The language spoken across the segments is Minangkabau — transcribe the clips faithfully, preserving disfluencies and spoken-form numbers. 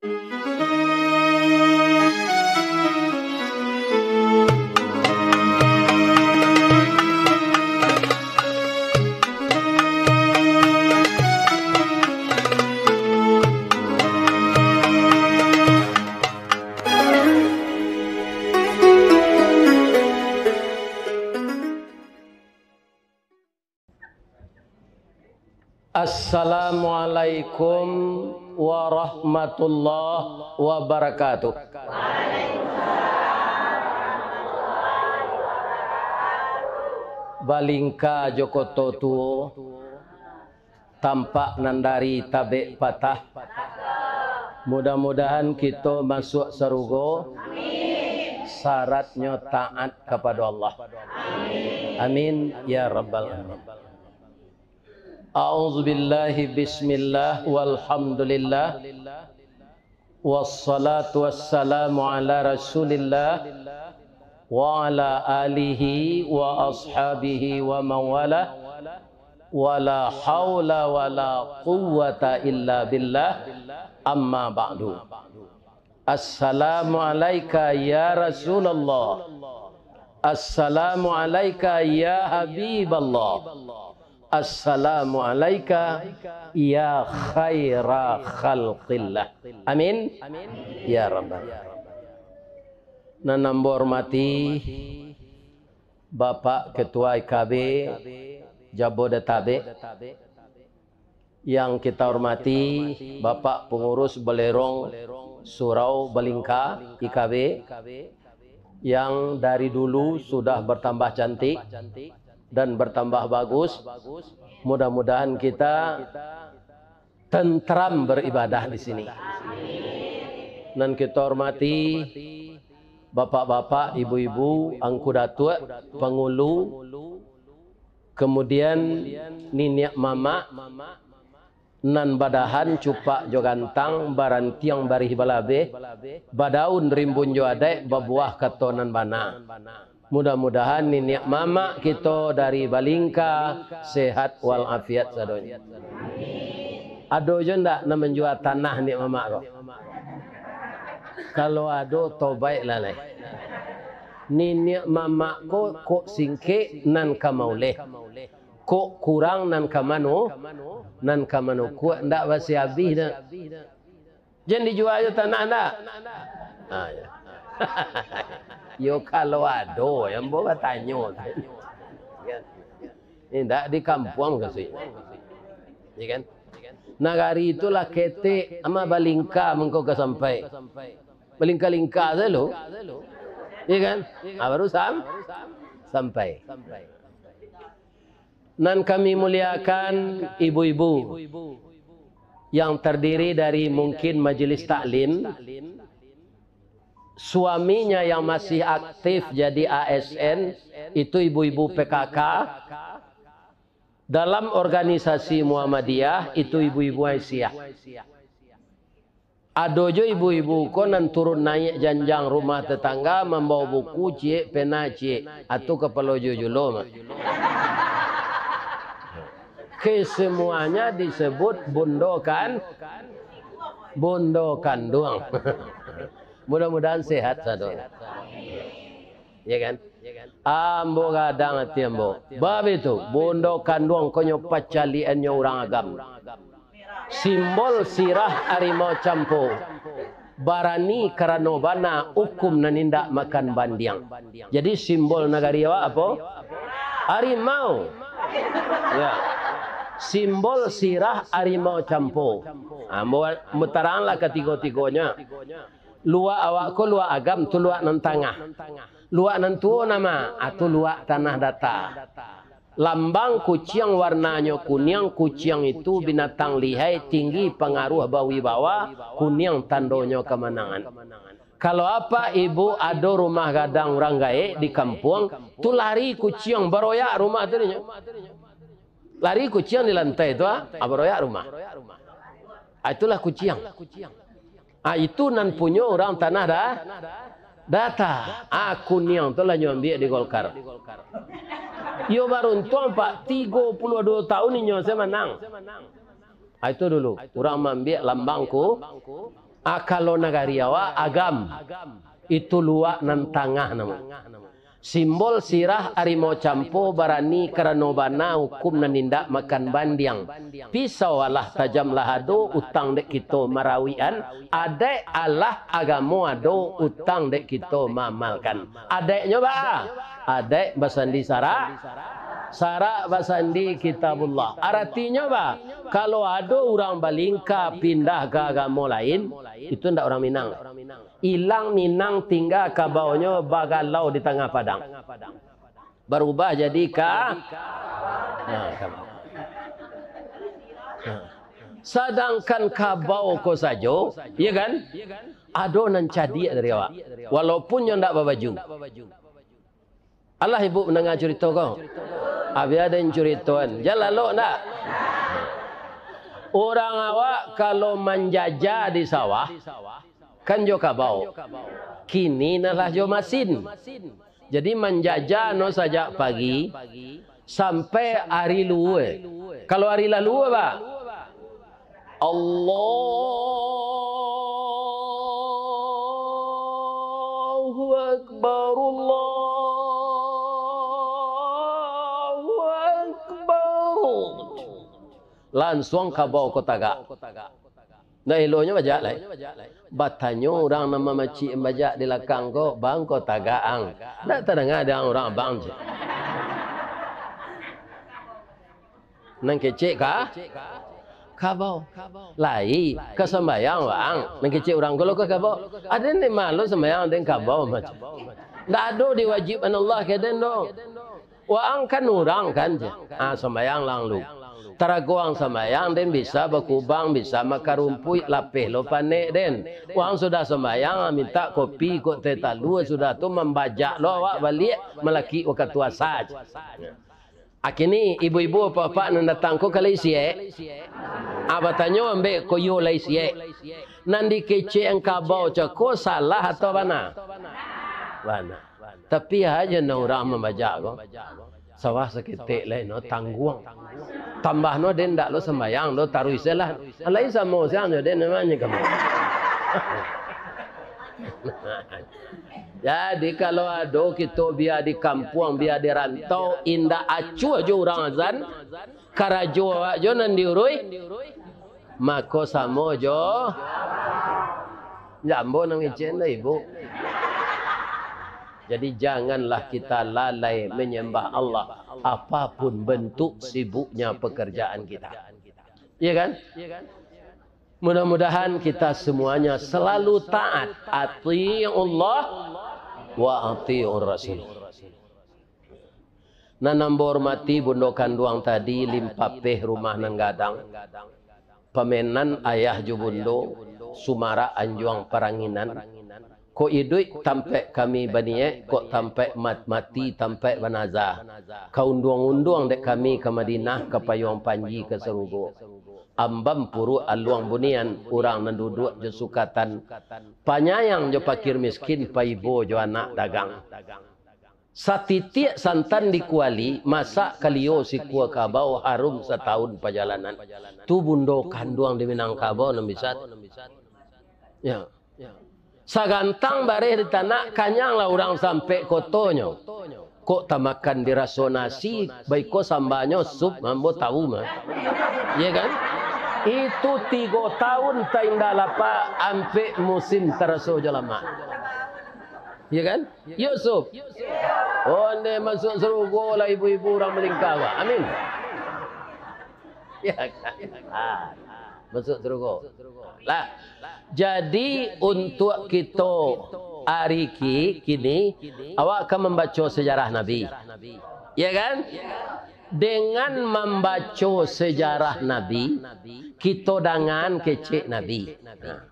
Assalamualaikum warahmatullahi wabarakatuh. Balingka jo koto tuo, tampak nan dari tabek patah. Mudah-mudahan kito masuak sarugo, syaratnyo taat kapado Allah. Amin, ya rabbal alamin. A'udzubillahi, bismillah, walhamdulillah, wassalatu wassalamu ala Rasulillah, wa ala alihi wa ashabihi wa mawalah, wa la haula wa la quwwata illa billah, amma ba'du. Assalamu alaika ya Rasulullah. Assalamu alaika ya Habiballah. Assalamu alaika ya khaira khalqillah. Amin. Ya Rabbal. Nan ambo hormati Bapak Ketua I K B Jabodetabek, yang kita hormati Bapak Pengurus Belerong Surau Balingka I K B, yang dari dulu sudah bertambah cantik dan bertambah bagus. Mudah-mudahan kita tentram beribadah di sini. Nan kita hormati bapak-bapak, ibu-ibu, angku datuak, pangulu, kemudian niniak mamak, nan badahan cupak jo gantang, barantiang barih balabeh, badaun rimbun jo adaik, babuah kato nan bana. Mudah-mudahan niniak mamak kito dari Balingka sehat walafiat sadonyo. Ado jo ndak nan manjua tanah niniak mamak ko? Kalau ado, tobaiklah lai. Niniak mamak ko, kok singkek nan ka mauleh, kok kurang nan ka manu, nan ka manukuak, ndak basi abih doh. Jan dijua jo tanah ndak? Ha, yo. Yo, kalau ado, yo ambo batanyo. Indak di kampuang kasi. Ya kan? Nagari tu lah ketek, ama Balingka mangko ka sampai. Balingka-lingka sajo lo. Ya kan? Ha, baru sam-, sampai. Nan kami muliakan ibu-ibu yang terdiri dari mungkin majelis taklim, suaminya yang masih aktif jadi A S N, itu ibu-ibu P K K, dalam organisasi Muhammadiyah, itu ibu-ibu Aisyah. Ado jo ibu-ibu ko nan turun naiak janjang rumah tetangga, mambawa buku ciek, pena ciek, atu kapalo jo julo mah. Kesemuanya disebut bundo kan, bundo kanduang. Mudah-mudahan sehat sadonyo. Ya kan? Ambo gadang ati ambo. Bab itu, bundo kanduang ko nyo pacaliakannyo urang agam. Simbol sirah arimau campo. Barani karano bana, ukum nan indak makan bandiang. Jadi simbol nagari awak apo? Arimau. Ya. Simbol sirah arimau campo. Ambo mutaranglah katigo-tigonyo. Luak awak ko luak agam, tu luak nan tangah. Luak nan tuo nama, ah, tu luak tanah data. Lambang kuciang warnanyo kuniang, kuciang itu binatang lihai, tinggi, pangaruah, bawibawa, kuniang tandonyo kamanangan. Kalau apak ibu ado rumah gadang urang gaek di kampuang, tu lari kuciang baroyak rumah tu dinyo. Lari kuciang di lantai tu, ah, ah, baroyak rumah. Ah, itulah kuciang. Ah, itu nan punyo urang tanah da-, data. Ah, kuniang tu lah nyo ambiak di Golkar. Iyo baruntuang, Pak, tigo puluah duo tahun inyo se manang. Ah, itu dulu. Urang maambiak lambang ku-, Ah, kalau nagari awak Agam, itu luak nan tangah namo. Simbol sirah arimau campo barani karano bana hukum nan indak makan bandiang. Pisau alah tajam lah ado utang dek kito marawikan, adaik alah agamo ado utang dek kito maamalkan. Adaiknyo ba? Adaik basandi sarak, sarak basandi kitabullah. Aratinyo ba? Kalau ado urang balingka pindah ka agamo lain, itu ndak urang Minang. Ilang Minang, tingga kabaunyo bagalau di tangah padang. Barubah jadi ka-, nah, kabau. Nah. Sadangkan kabau ko sajo, iya kan? Ado nan cadiak dari awak. Walaupun nyo ndak babaju. Alah ibu mandanga curito ko? Abi ado nan curitoan. Jan lalok ndak? Urang awak kalau manjajah di sawah, kan jo kabau. Kini nah lah jo masin. Jadi manjajah no sajak pagi sampai ari luo. Kalau ari lah luo, ba? Allahu Akbar, Allahu Akbar. Lansuang kabau ko tagak. Ndak eloknyo bajak lai. Batanyo urang nan mamacik bajak di lakang ko, "Bang, ko tagak ang?" Ndak tadanga dek ang urang abang, cek. Nan kecek ka? Kabau. Lai, ka sambayang, Bang. Nan kecek urang ko lo ka kabau. Aden dek ma lo sambayang den kabau macam. Ndak ado diwajibkan Allah ka den do. Waang kan urang kan, cek. Ah, sambayang lang lu. Tarago ang sambayang, den bisa bakubang, bisa makan rumpuik, lapeh lo panek den. Waang sudah sambayang, mintak kopi, kok teh talua, sudah tu mambajak lo awak baliak, malakik wakatu asa, cek. Akini ibu-ibu, apak-apak nan datang ko ka lai siek? Ah, batanyo ambek ko iyo lai siek. Nan dikecek ang kabau cako salah atau bana? Bana. Tapi aja na urang mambajak ko. Sawah saketek lai no tangguang. Tambah no den ndak lo sambayang do taruih selah. Alai samo siang jo den namanyo kamu. Jadi kalau ado kito bia di kampuang, bia di rantau, indak acuah jo urang azan, karajo awak jo nan diuruih, mako samo jo jambo nan ngecek ndak ibu. Jadi janganlah kita lalai menyembah Allah, apapun bentuk sibuknya pekerjaan kita. Iya kan? Mudah-mudahan kita semuanya selalu taat. Ati'ullah wa ati'ur rasul. Nan ambo hormati bundo kanduang tadi, limpapeh rumah nan gadang. Pamenan ayah jo bundo, sumarak anjuang paranginan. Kok iduik tampek kami baniek, kok tampek mat-, mati tampek banaza. Ka unduang-unduang dek kami ka Madinah, ka payuang panji ka sarugo. Ambam puruak aluang bunian, urang nan duduak jo sukatan. Panyayang jo pakir miskin, paibo jo anak dagang. Satitiak santan di kuali, masak kalio sikua kabau, harum satahun pajalanan. Tu bundo kanduang di Minangkabau nan bisa. Ya. Sagantang bareh di tanak, kanyanglah urang sampek kotonyo. Kok tamakan diraso nasi, baiko sambanyo sup mambo tahu mah. Iya kan? Itu tigo tahun ta indak lapar, ampek musim taraso jo lamak. Iya kan? Yusuf. Onde masuk sarugo lah ibu-ibu urang Malingka, Pak. Amin. Ya kan? Ah, masuk sarugo. Lah, jadi untuak kito ari ki-, kini, awak ka mambaco sejarah Nabi. Ya kan? Dengan mambaco sejarah Nabi, kito dangan kecek Nabi. Nah.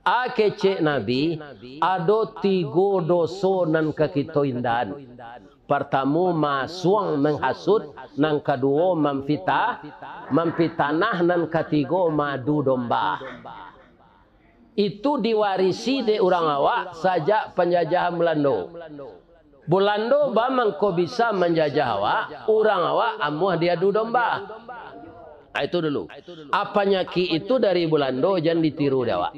A kecek Nabi, ado tigo doso nan ka kito indahan. Partamo, masuang, manghasut, nan kaduo, mamfitah, mampitanah, nan katigo, maadu domba. Itu diwarisi dek urang awak sajak panjajahan Bulando. Bulando ba mangko bisa manjajah awak, urang awak amuah diadu domba. Ah, itu dulu. Ah, panyakik itu dari Bulando, jan ditiru dek awak.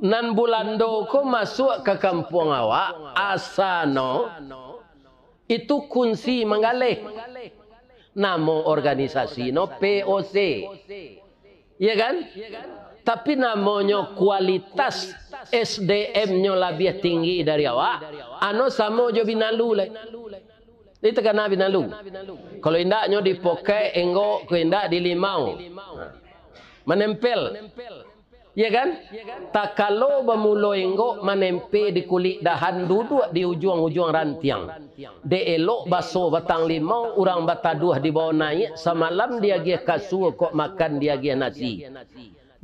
Nan Bulando ko masuak ka kampuang awak, asano itu kunsi manggaleh. Namo organisasinyo P O C. Iya kan? Tapi namonyo kualitas S D M-nyo labiah tinggi dari awak, ano samo jo binalu lai. Jadi takana binalu. Kalau indaknyo di pokek, enggok ko indak di limau. Manempel. Iya kan? Takalo bamulo enggok manempe di kulik dahan, duduak di ujuang-ujuang rantiang. Dek elok baso batang limau, urang bataduah dibawo naiak, samalam diagiah kasua, kok makan diagiah nasi.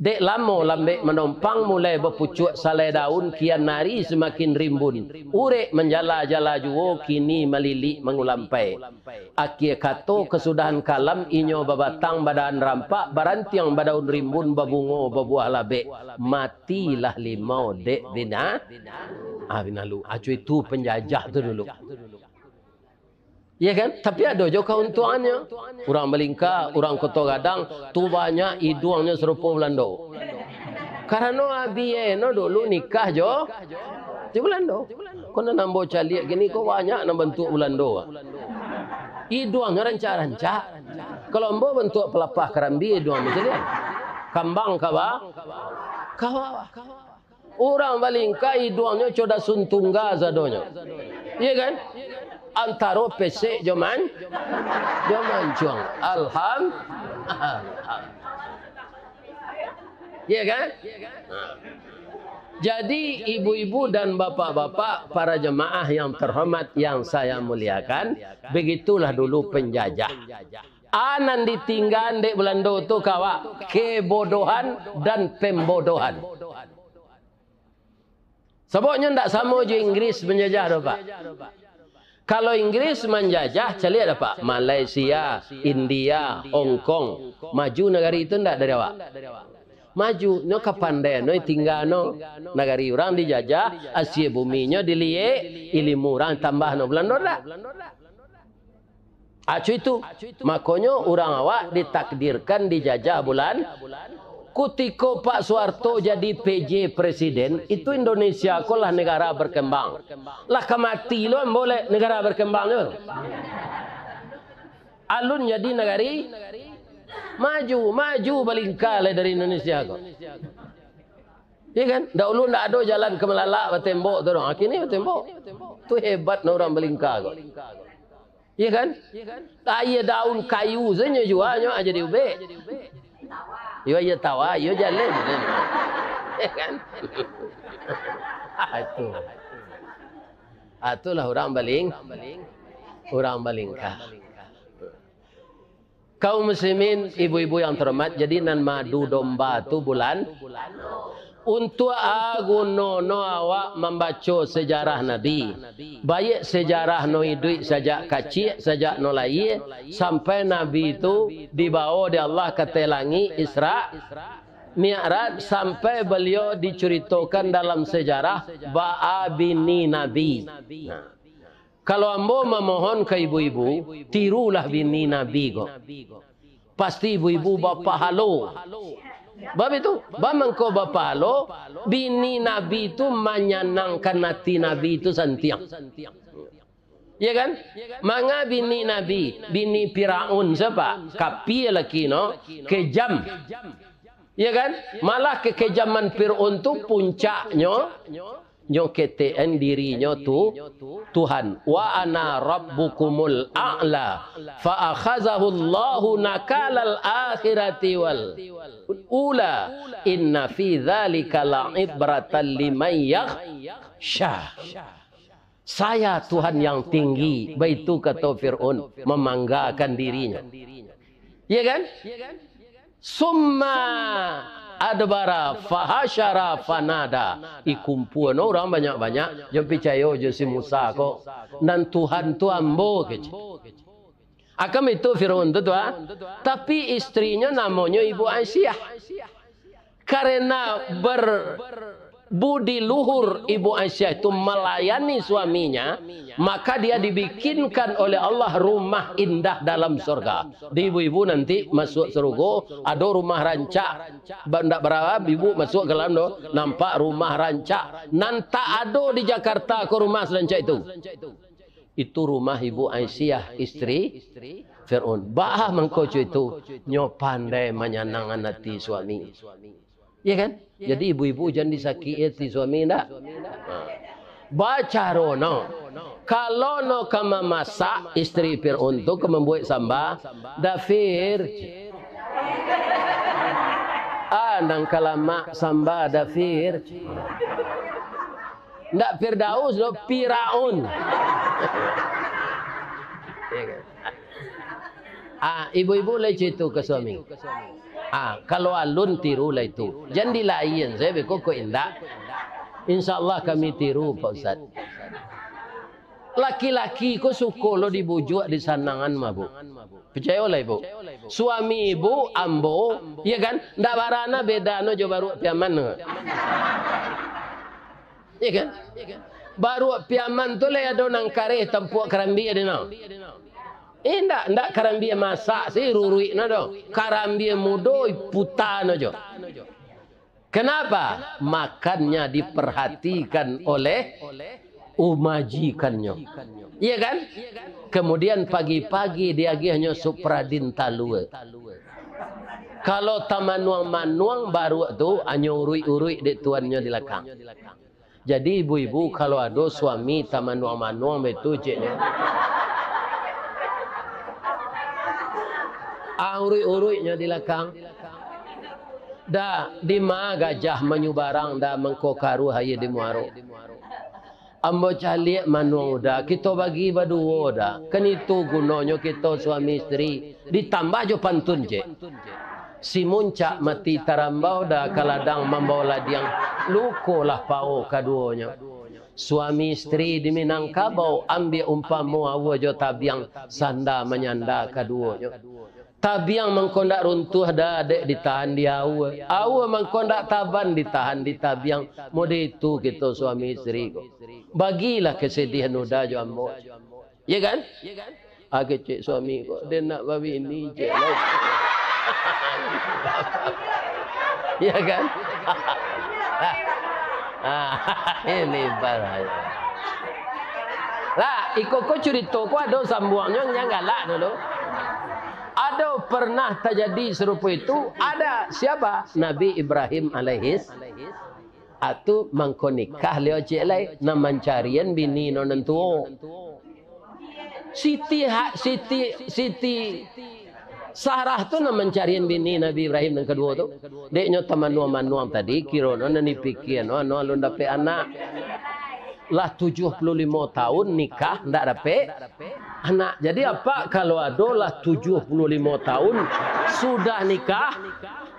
Dek lamo lambek manompang, mulai bapucuak salai daun, kian ari samakin rimbun. Urek manjala-jala juo, kini malilik mangulampai. Akia kato kasudahan kalam, inyo babatang badahan rampak, barantiang badaun rimbun, babungo babuah labek. Matilah limau dek bina-, ah, binalu. Acuh itu penjajah tu dulu. Iya kan? Tapi ado jo kauntuangannyo. Urang Balingka, urang Koto Gadang, tu banyak iduangnyo sarupo Bulando. Karano abienyo dulu nikah jo, jo Bulando. Ko nan ambo caliak kini ko banyak nan bantuak Bulando. Iduangnyo rancak-rancak. Kalau ambo bantuak palapah karambia iduang ambo caliak. Kambang ka ba-, ka bawah. Urang Balingka iduangnyo co dasun tungga sadonyo. Iya kan? Antaro pesek jo man-, jo mancuang. Alham-, Iya kan? Nah. Jadi, ibu-ibu dan bapak-bapak, para jemaah yang terhormat, yang saya muliakan, begitulah dulu penjajah. A nan ditinggaan dek Belando tu ka awak, kebodohan dan pembodohan. Sababnyo ndak samo jo Inggris manjajah doh, Pak. Kalau Inggris manjajah, caliak dah, Pak, Malaysia, India, Hong Kong, maju nagari tu ndak dari awak? Maju, nyo ka pandai no tingga no. Nagari urang dijajah, asie buminyo diliek, ilimu urang tambah no. Belando ndak? Acu itu. Makonyo urang awak ditakdirkan dijajah Bulan. Kutiko Pak Suharto jadi P J presiden, itu Indonesia ko lah negara berkembang. Lah ka mati lo ambo lek negara berkembang tu. Alun jadi nagari maju, maju Balingka lai dari Indonesia ko. Iya kan? Dahulu ndak ado jalan ka Malalak batembok tu doh. Kini batembok. Tu hebat no urang Balingka ko. Iya kan? Aia daun kayu sajo juanyo, ah, jadi ubek. Iyo, aia tawa, iyo jaleh. Iya kan? Ah, itu. Ah, itulah urang Baling-, urang Balingka. Kaum muslimin, ibu-ibu yang terhormat, jadi nan maadu domba tu Bulan. Untuak a guno no awak mambaco sejarah Nabi, baiak sejarah no iduik sajak kaciak, sajak no lahia, sampai Nabi tu dibawo dek Allah ka ateh langik, Isra, Mi'raj, sampai baliau dicaritokan dalam sejarah baa bini Nabi. Nah. Kalau ambo mamohon ka ibu-ibu, tirulah bini Nabi ko. Pasti ibu-ibu bapahalo. Bab itu, bamangko bapahalo, bini Nabi tu manyanangkan ati Nabi tu santiang. Ya kan? Manga bini Nabi, bini Firaun sia, Pak? Kapia laki no, kejam. Ya kan? Malah kekejaman Firaun tu puncaknyo, nyo ketekan dirinyo tu Tuhan. "Wa ana rabbukumul a'la, fa akhazahullahu nakalal akhirati wal ula, inna fi dzalika la ibratan liman yakhsha." Saya Tuhan yang tinggi, baitu kato Fir'aun, mamanggakan dirinyo. Ya kan? Summa adbara fahasyara fanada. Ikumpua no urang banyak-banyak, jan picayo jo si Musa ko. Nan Tuhan tu ambo, kecek. Akan itu Fir'aun tu, tu, ah. Tapi istrinyo namonyo Ibu Aisyah. Karena ber-, Budi luhur Ibu Aisyah itu melayani suaminya, maka dia dibikinkan oleh Allah rumah indah dalam surga. Di ibu-ibu nanti masuk surga, ado rumah rancak. Ba-, ndak barharap ibu masuk ka dalam tu, nampak rumah rancak. Nan tak ado di Jakarta ko rumah sarancak itu. Itu rumah Ibu Aisyah, istri Fir'aun. Baa mangko co itu, nyo pandai manyanangkan ati suami. Iya kan? Jadi ibu-ibu jan disakik ati suami ndak? Ha. Bacaro no. Kalau no ka mamasak, istri Fir'aun tu ka mambuek samba, dafir. Ah, nan ka lamak samba, dafir. Ndak Firdaus doh, Firaun. Iya kan? Ah, ibu-ibu lai co itu ka suami. Ah, kalau alun tiru lai tu. Jan dilaian sajo beko ko indak. Insya Allah kami tiru, Pak Ustaz. Laki-laki ko suko lo dibujuak, disanangan mah, Bu. Picayolah, Ibu. Suami ibu, ambo, iya kan? Ndak barana bedano jo baruak piaman tu. Iya kan? Baruak piaman tu lai ado nan kareh tampuak karambia di no. Indak, indak karambia masak si ruruik no doh. Karambia mudo iputa no jo. Kenapa? Makannya diperhatikan oleh umajikannyo. Iya kan? Kemudian pagi-pagi diagiahnyo supradin talua. Kalau tamanuang-manuang baruak tu, anyo uruik-uruik dek tuannyo di lakang. Jadi ibu-ibu, kalau ado suami tamanuang-manuang baitu, ceknyo. Ah, uruik-uruiknyo di lakang. Da, dima gajah manyubarang, da, mangko karuah aia di muaro. Ambo caliak manuang uda, kito bagi baduo da. Kan itu gunonyo kito suami isteri, ditambah jo pantun, cek. Si muncak mati tarambau da, ka ladang mambao ladiang, lukolah pao kaduonyo. Suami isteri di Minangkabau, ambiak umpamo aua jo tabiang, sanda manyanda kaduonyo. Tabiang mangko ndak runtuah da, dek ditahan di aua. Aua mangko ndak taban, ditahan di tabiang. Mode itu kito suami isteri ko. Bagilah kesedihan uda jo ambo. Ya kan? Ah, kecek suami ko, den nak babini, cek lah. Ya kan? Ah, ini bahaya. Lah, iko ko curito ko ado sambuangnyo, jan galak dulu. Ado pernah tajadi sarupo itu, ada siapa? Nabi Ibrahim alaihis. Atu mangko nikah liau ciek lai, nan mancarian bini no nan tuo. Siti ha-, Siti, Siti Sarah tu nan mancarian bini Nabi Ibrahim nan kaduo tu. Dek nyo tamanuang-manuang tadi, kiro no nan dipikia no, ano alun dapek anak. Lah tujuah puluah limo taun nikah, ndak dapek anak. Jadi, apak kalau ado lah tujuah puluah limo taun sudah nikah,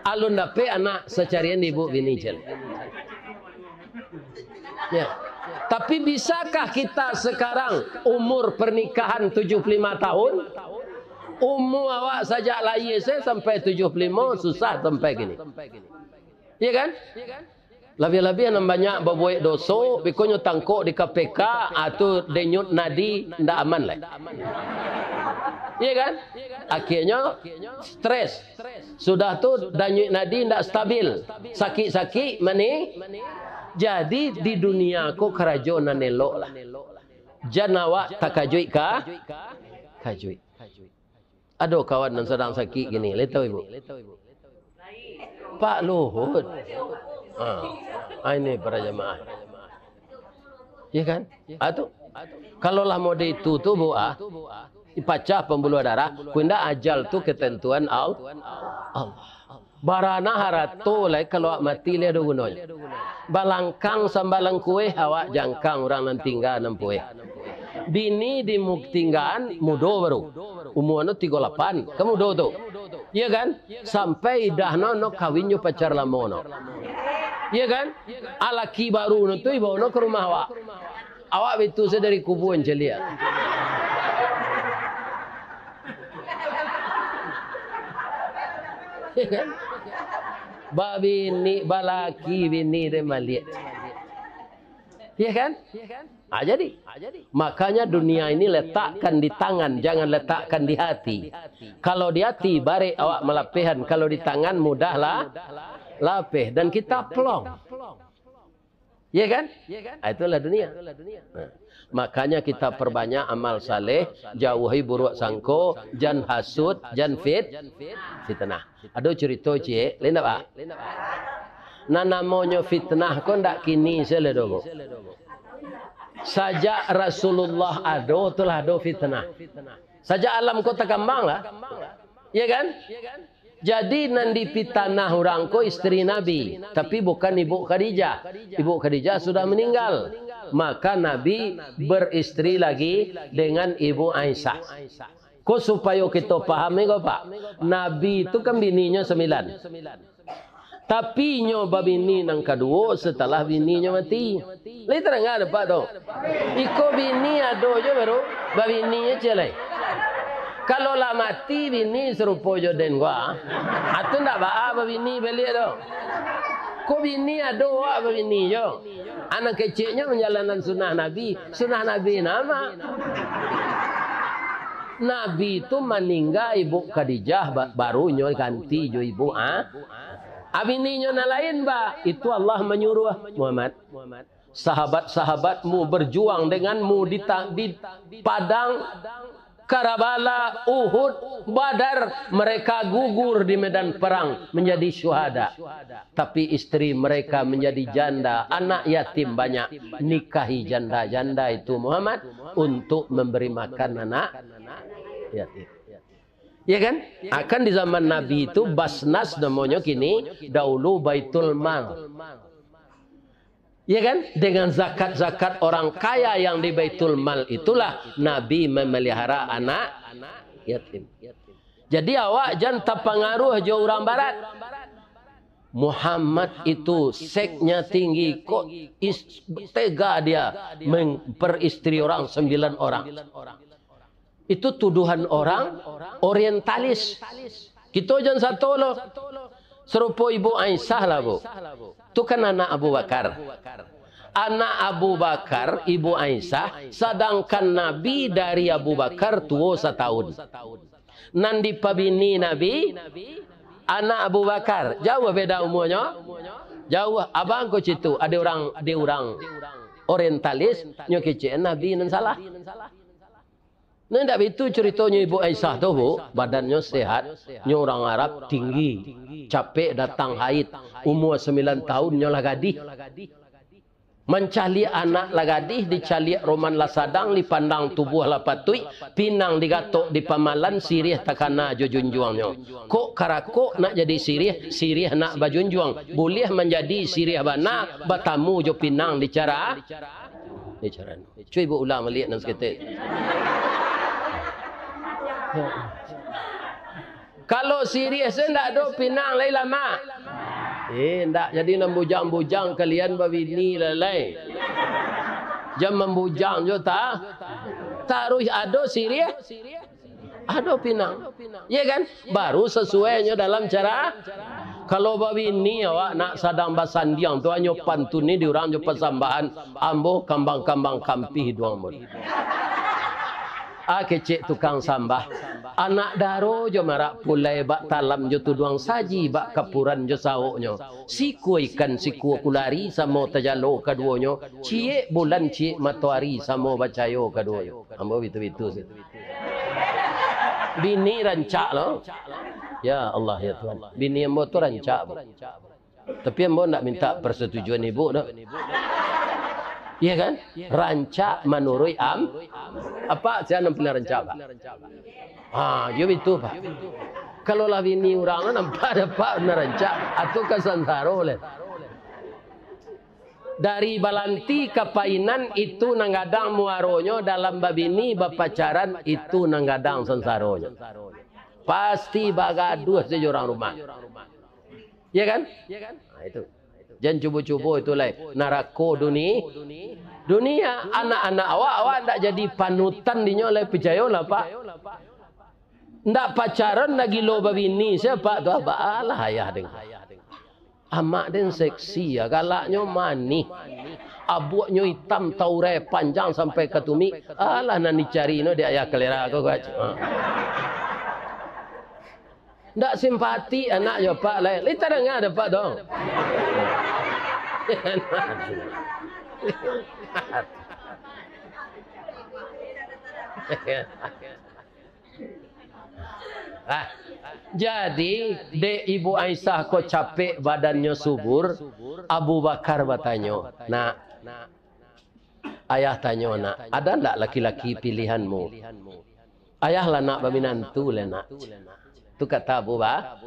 alun dapek anak, sacarian di ibu bini, cen. Ya. Tapi bisakah kita sekarang umur pernikahan tujuah puluah lima tahun? Umur awak sajak lahir se sampai tujuah puluah lima, susah sampai kini. Iya kan? Labiah-labiah nan banyak babuek doso, bikonyo tangkok di K P K, ah, tu denyut nadi, ndak aman lai. Iya kan? Akhirnyo stres. Sudah tu, danyuik nadi ndak stabil. Sakik-sakik, mani-, jadi, di dunia ko karajo nan elok lah. Jan awak takajuik ka-, kajuik. Ado kawan nan sadang sakik kini, lai tau ibu? Pak Luhut. Ha. Ha, ini para jamaah. Ya kan? Ah, tu. Kalau lah mode itu tu, Bu, ah, dipacah pambuluah darah, kunda ajal tu ketentuan Al-, Allah. Barana harato lai, kalau awak mati lai ado gunonyo. Balangkang sambalang kueh, awak jangkang urang nan tingga nan pueh. Bini di mu-, tinggaan mudo baru. Umua no tigo lapan, kan mudo tu. Iya kan? Sampai idah no, no kawin jo pacar lamo no. Iya kan? Alaki baru no tu ibao no ka rumah awak. Awak bitu se dari kubua caliak. Babini, balaki bini den baliak. Iya kan? Ah, jadi. Makanya dunia ini letakkan di tangan, jangan letakkan di hati. Kalau di hati, barek awak malapehan. Kalau di tangan, mudahlah lapeh. Dan kita plong. Iya kan? Ah, itulah dunia. Nah, makanya kita perbanyak amal saleh, jauahi buruk sangko, jan hasud, jan fit-, fitnah. Ado curito ciek, lain tak, Pak? Nan namonyo fitnah ko ndak kini sajo doh, Bu. Sajak Rasulullah ado, tu lah ado fitnah. Sajak alam ko takambang lah. Iya kan? Jadi nan dipitanah urang ko istri Nabi, tapi bukan Ibu Khadijah. Ibu Khadijah sudah meninggal. Maka Nabi beristri lagi dengan Ibu Aisyah. Ko supayo kito paham iko, Pak. Nabi tu kan bininyo sambilan. Tapi inyo babini nan kaduo setelah bininyo mati. Lai tadanga dek Apak tu? Iko bini ado jo baru, babini jo ciek lai. Kalau lah mati bini sarupo jo den ko, ah, tu ndak baa babini baliak tu. Ko bini ado awak babini jo. Anak keceknyo manjalankan sunnah Nabi. Sunnah Nabi nan ma? Nabi tu maningga Ibu Khadijah, ba-, baru nyo ganti jo Ibu, ah? Ah, bininyo nan lain, Pak. Itu Allah manyuruah, Muhammad. Sahabat-sahabatmu berjuang denganmu di ta-, di padang Karbala, Uhud, Badar, mereka gugur di medan perang, menjadi syuhada. Tapi istri mereka menjadi janda, anak yatim banyak. Nikahi janda-janda itu, Muhammad, untuk memberi makan anak yatim. Ya kan? Akan di zaman Nabi itu Basnas namonyo kini, dahulu Baitul Mal. Ya kan? Dengan zakat-zakat orang kaya yang di Baitul Mal itulah Nabi memelihara anak yatim. Jadi awak jan tapangaruh jo urang barat. Muhammad itu seknya tinggi, kok is-, tega dia memperistri orang sembilan orang. Itu tuduhan orang orientalis. Kito jan sato lo. Sarupo Ibu Aisyah lah, Bu. Tu kan anak Abu Bakar. Anak Abu Bakar, Ibu Aisyah, sadangkan Nabi dari Abu Bakar tuo satahun. Nan dipabini Nabi, anak Abu Bakar. Jauah beda umuanyo. Jauah. Abang ko citu, ado urang, ado urang orientalis, nyo kecek Nabi nan salah. Nah, indak baitu curitonyo Ibu Aisyah tu, Bu. Badannyo sehat, nyo urang Arab tinggi, capek datang haid, umua sambilan tahun nyo lah gadih. Mancaliak anak lah gadih, dicaliak roman lah sadang, dipandang tubuah lah patuik, pinang digatok dipamalan, siriah takana jo junjuangnyo. Kok karakok nak jadi siriah, siriah nak bajunjuang. Buliah manjadi siriah bana, batamu jo pinang dicara-, dicarano. Cubo ulang baliak nan saketek. Kalau siriah se ndak ado pinang lai lamak. Eh, ndak jadi nan bujang-bujang kalian babini lalai. Jan mambujang jo ta-, taruih ado siriah. Ado pinang. Iya kan? Baru sasuai nyo dalam cara. Kalau babini awak nak sadang basandiang tu, hanyo pantun ni di urang jo pasambahan, ambo kambang-kambang kampih duang ambo. Ah, kecek tukang sambah. Anak daro jo marak pulai, bak talam jo tuduang saji, bak kapuran jo saoknyo. Sikua ikan, sikua kulari, samo tajalo kaduonyo. Ciek bulan, ciek matoari, samo bacayo kaduonyo. Ambo bitu-bitu se. Bini rancak lo. Ya Allah, ya Tuhan. Bini ambo tu rancak, Bu. Tapi ambo ndak minta persetujuan ibu doh. Iya kan? Rancak manuruik am-, Apak, sia nan paling rancak, Pak? Ha, yo bitu, Pak. Kalau lah bini urang, nampak dek Apak nan rancak, atau ka sansaro lai. Dari balanti ka painan, itu nan gadang muaronyo, dalam babini, bapacaran, itu nan gadang sansaronyo. Pasti bagaduah sajo urang rumah. Iya kan? Nah, itu. Jan cubo-cubo itu lai. Narako duni-, dunia. Anak-anak awak, awak ndak jadi panutan dinyo lai, picayolah, Pak. Ndak pacaran, ndak gilo babini, sia Apak tu, Apak? Alah, ayah den. Amak den seksi, ya, galaknyo manih. Abuaknyo itam, taurai panjang sampai ka tumik. Alah, nan dicari no di ayah kalera ko, ko. Ha. Ndak simpatik anak jo apak lai. Lai tadanga dek apak tu? Ah, jadi, dek Ibu Aisyah ko capek badannyo subur, Abu Bakar batanyo, "Nak, ayah tanyo, nak, ada ndak laki-laki pilihanmu?" "Ayah lah nak baminantu lai, nak." Tu kata Abu Ba-,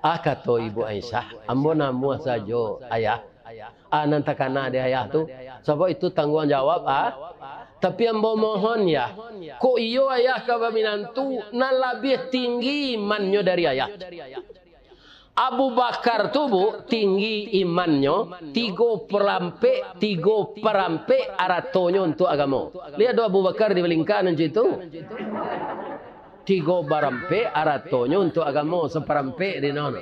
"Ah," kato Ibu Aisyah, "ambo namuah sajo, Ayah. Ah, nan takana di Ayah tu, sabab itu tangguang jawab, ah. Tapi ambo mohon, Yah, kok iyo Ayah ka baminantu nan labiah tinggi imannyo dari Ayah." Abu Bakar tu, Bu, tinggi imannyo, tigo parampek, tigo parampek aratonyo untuak agamo. Liek tu Abu Bakar di Balingka nan cito. Tigo parampek aratonyo untuak agamo, saparampek di nono.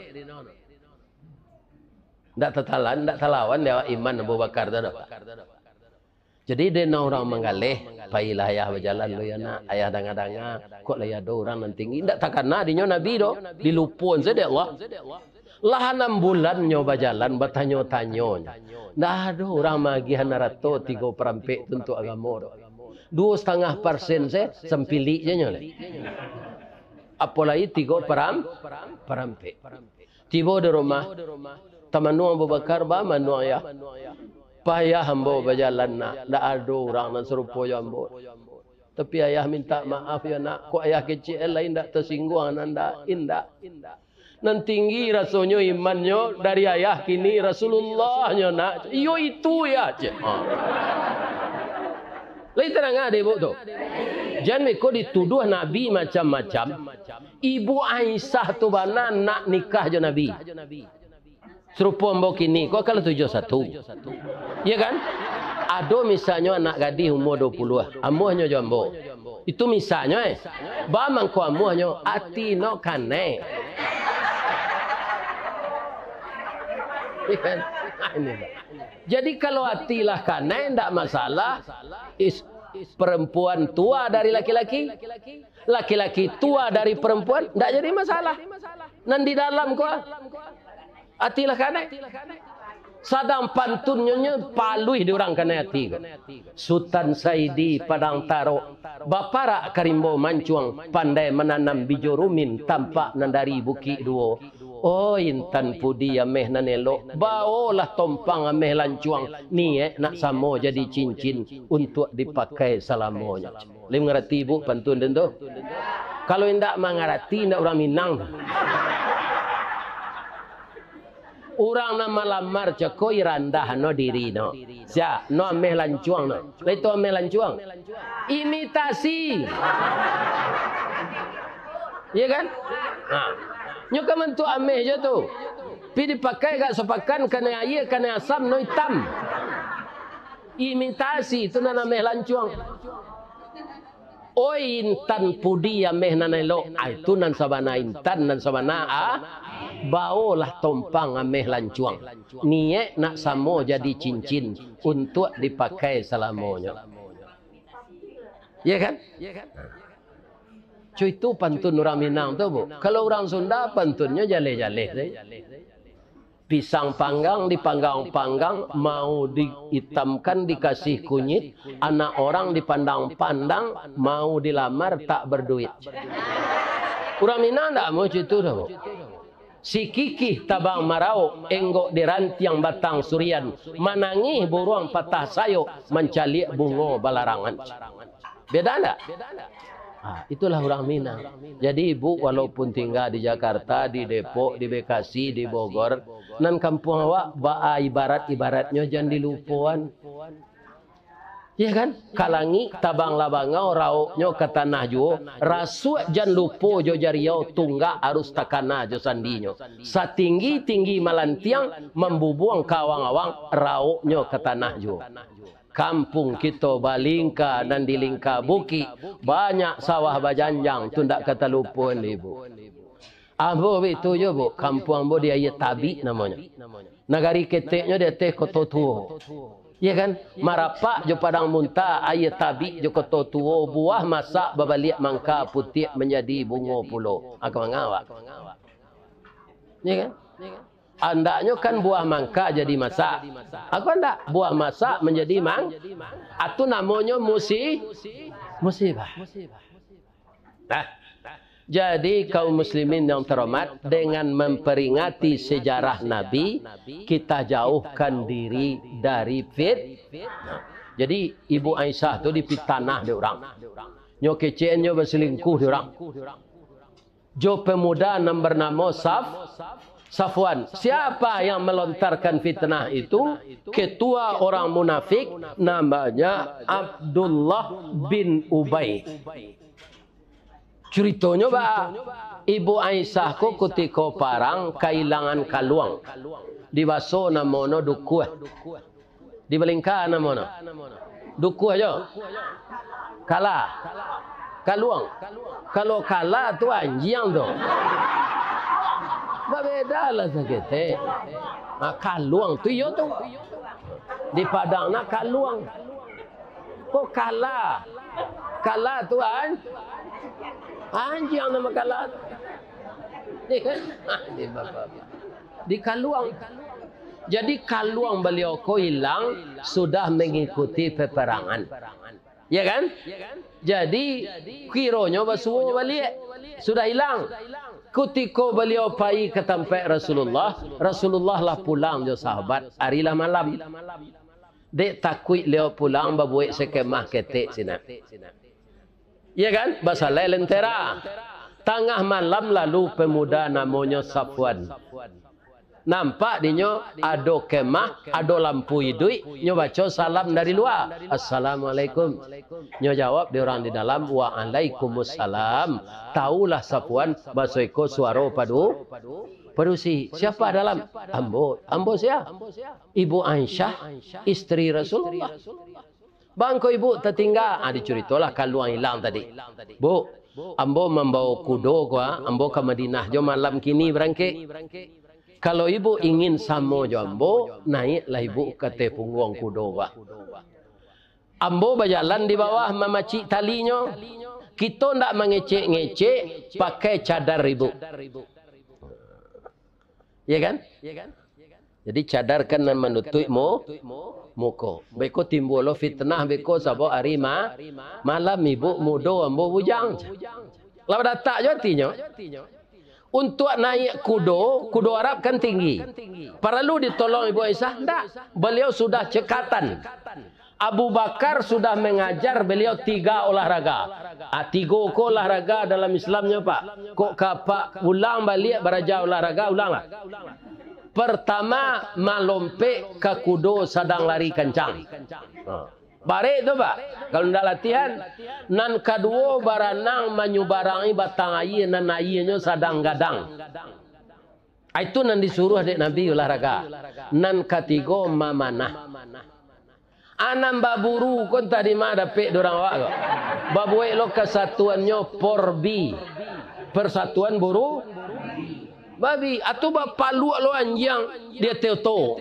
Ndak tatalan, ndak talawan dek awak iman Abu Bakar tu doh. Jadi, dek nan urang manggaleh, "Pailah ayah bajalan dulu, yo nak, ayah danga-danga, kok lai ado urang nan tinggi." Ndak takana dinyo Nabi doh, dilupoan sajo dek Allah. Lah anam bulan nyo bajalan, batanyo-tanyo nyo. Ndak ado urang maagiahan arato tigo parampek tu untuak agamo doh. Duo satangah persen se, sampilik je nyo lai. Apolai tigo param-, parampek. Tibo di rumah, tamanuang Abu Bakar, bamanuang, Yah. Payah ambo bajalan, nak, ndak ado urang nan sarupo jo ambo. Tapi Ayah mintak maaf, yo nak, kok Ayah kecek lai ndak tasingguang, nan ndak, indak. Nan tinggi rasonyo imannyo dari Ayah kini Rasulullah nyo, nak. Iyo itu, Yah, cek. Ha. Lai tadanga dek Ibu tu? Jan beko dituduah Nabi macam-macam. Ibu Aisyah tu bana nak nikah jo Nabi. Sarupo ambo kini ko, kalau tujuah satu. Iya kan? Ado misalnyo anak gadih umua duo puluah, amuahnyo jo ambo. Itu misalnyo, eh. Ba mangko amuahnyo, ati no kanai. Iya kan? Ini, Pak. Jadi, kalau ati lah kanai, ndak masalah. Is-, perempuan tua dari laki-laki, laki-laki tua dari perempuan, ndak jadi masalah. Nan di dalam ko, ati lah kanai. Sadang pantunnyo nyo paluih di urang kanai ati ko. Sutan Saidi Padang Tarok, baparak ka rimbo mancuang, pandai mananam bijo rumin, tampak nan dari Bukik Duo. Oh, intan pudi ameh nan elok, baolah tompang ameh lancuang, niaik nak samo jadi cincin, untuak dipakai salamonyo. Lai mangarati, Bu, pantun den tu? Kalau indak mangarati, indak urang Minang. Urang nan malamar cako, irandah no diri no. Sia, no ameh lancuang no. Lai tu ameh lancuang? Imitasi. Iya kan? Ha. Nyo ka mantuak ameh jo tu. Pi dipakai gak sapakan, kanai aia, kanai asam, no itam. Imitasi, tu nan ameh lancuang. Oi, intan pudi ameh nan elok. Ah, itu nan sabana intan, nan sabana, ah. Baolah tompang ameh lancuang. Niaik nak samo jadi cincin, untuak dipakai salamonyo. Iya kan? Cuy, itu pantun urang Minang tu, Bu. Kalau urang Sunda, pantunnyo jaleh-jaleh sajo. Pisang panggang dipanggang-panggang, mau diitamkan dikasih kunyit, anak orang dipandang-pandang, mau dilamar tak berduit. Urang Minang ndak mau cuy itu doh, Bu. Si kikih tabang marauk, enggok di rantiang batang surian, manangih buruang patah sayok, mancaliak bungo balarangan. Beda ndak? Ah, itulah urang Minang. Jadi, Ibu, walaupun tingga di Jakarta, di Depok, di Bekasi, di Bogor, nan kampuang awak baa ibarat-ibaratnyo jan dilupoan. Iya kan? Ka langik tabang lah bangau, rauknyo ka tanah juo, rasuak jan lupo jo jariau, tunggak harus takana jo sandinyo. Satinggi-tinggi malantiang, mambubuang ka awang-awang, rauknyo ka tanah juo. Kampuang kito Balingka nan di Lingka Bukik, banyak sawah bajanjang, tu ndak ka talupoan dek Ibu. Ambo bitu juo, Bu, kampuang ambo di Aia Tabik namonyo. Nagari keteknyo di ateh Koto Tuo. Iya kan? Marapak jo padang muntah, aia tabik jo koto tuo, buah masak babaliak mangka, putiak manjadi bungo pulo. Aka manga awak? Iya kan? Andaknyo kan buah mangka jadi masak. Aka ndak? Buah masak manjadi mang-, atu namonyo musi-, musibah. Nah, jadi kaum muslimin yang terhormat, dengan memperingati sejarah Nabi, kita jauhkan diri dari fit-, nah, jadi Ibu Aisyah tu dipitanah dek urang. Nyo kecek nyo baselingkuh dek urang. Jo pemuda nan bernamo Saf-, Safwan. Siapa yang melontarkan fitnah itu? Ketua orang munafik namanya Abdullah bin Ubay. Curitonyo ba, Ibu Aisyah ko kutiko parang kailangan kaluang. Di baso namono dukuah. Di Balingka namono. Dukuah jo. Kala. Kaluang. Kalau kala tu anjiang tu. Babeda lah saketek. Ha, kaluang tu iyo tu. Di Padang na kaluang. Ko kala. Kala tu an-, anjiang namo kala tu. Di, di bapak. Di kaluang. Jadi kaluang baliau ko ilang sudah mangikuti peperangan. Ya kan? Jadi kironyo basuo baliak. Sudah ilang. Kutiko baliau pai ka tampek Rasulullah, Rasulullah lah pulang jo sahabat, ari lah malam. Dek takuik liau pulang babuek sakemah ketek sinan. Iya kan? Basalai lentera. Tangah malam lalu pemuda namonyo Safwan. Nampak dinyo ado kemah, ado lampu iduik, nyo baco salam dari lua. "Assalamualaikum." Nyo jawab di urang di dalam, "Waalaikumussalam." Taulah Safwan, baso iko suaro padu-, padusi. "Siapa dalam?" "Ambo." "Ambo sia?" "Ibu Aisyah, istri Rasulullah." "Bangko ibu tatingga?" Ah, dicuritolah kaluang ilang tadi. "Bu, ambo mambawo kudo ko, ah, ambo ka Madinah jo malam kini barangkek. Kalau ibu ingin samo jo ambo, naiaklah ibu ka ateh pungguang kudo ko, ah. Ambo bajalan di bawah mamacik talinyo. Kito ndak mangecek-ngecek, pakai cadar ibu." Iya kan? Jadi cadar kan nan manutuik mu-, muko. Beko timbua lo fitnah beko sabab ari ma-, malam ibu mudo ambo bujang. Lah badatak jo atinyo. Untuak naiak kudo, kudo Arab kan tinggi. Paralu ditolong Ibu Aisyah? Ndak. Baliau sudah cekatan. Abu Bakar sudah mangajar baliau tiga olahraga. Ah, tigo ko olahraga dalam Islam nyo, Pak. Kok ka Apak ulang baliak baraja olahraga, ulanglah. Partama, malompek ka kudo sadang lari kancang. Ha. Barek tu, Pak. Kalau ndak latihan. Nan kaduo, baranang manyubarangi batang aia nan aianyo sadang gadang. Ah, itu nan disuruah dek Nabi olahraga. Nan katigo, mamanah. Ah, nan baburu ko antah di ma dapek dek urang awak ko. Babuek lo kasatuannyo Porbi. Persatuan Buru Babi. Atu bapaluak lo anjiang di ateh oto.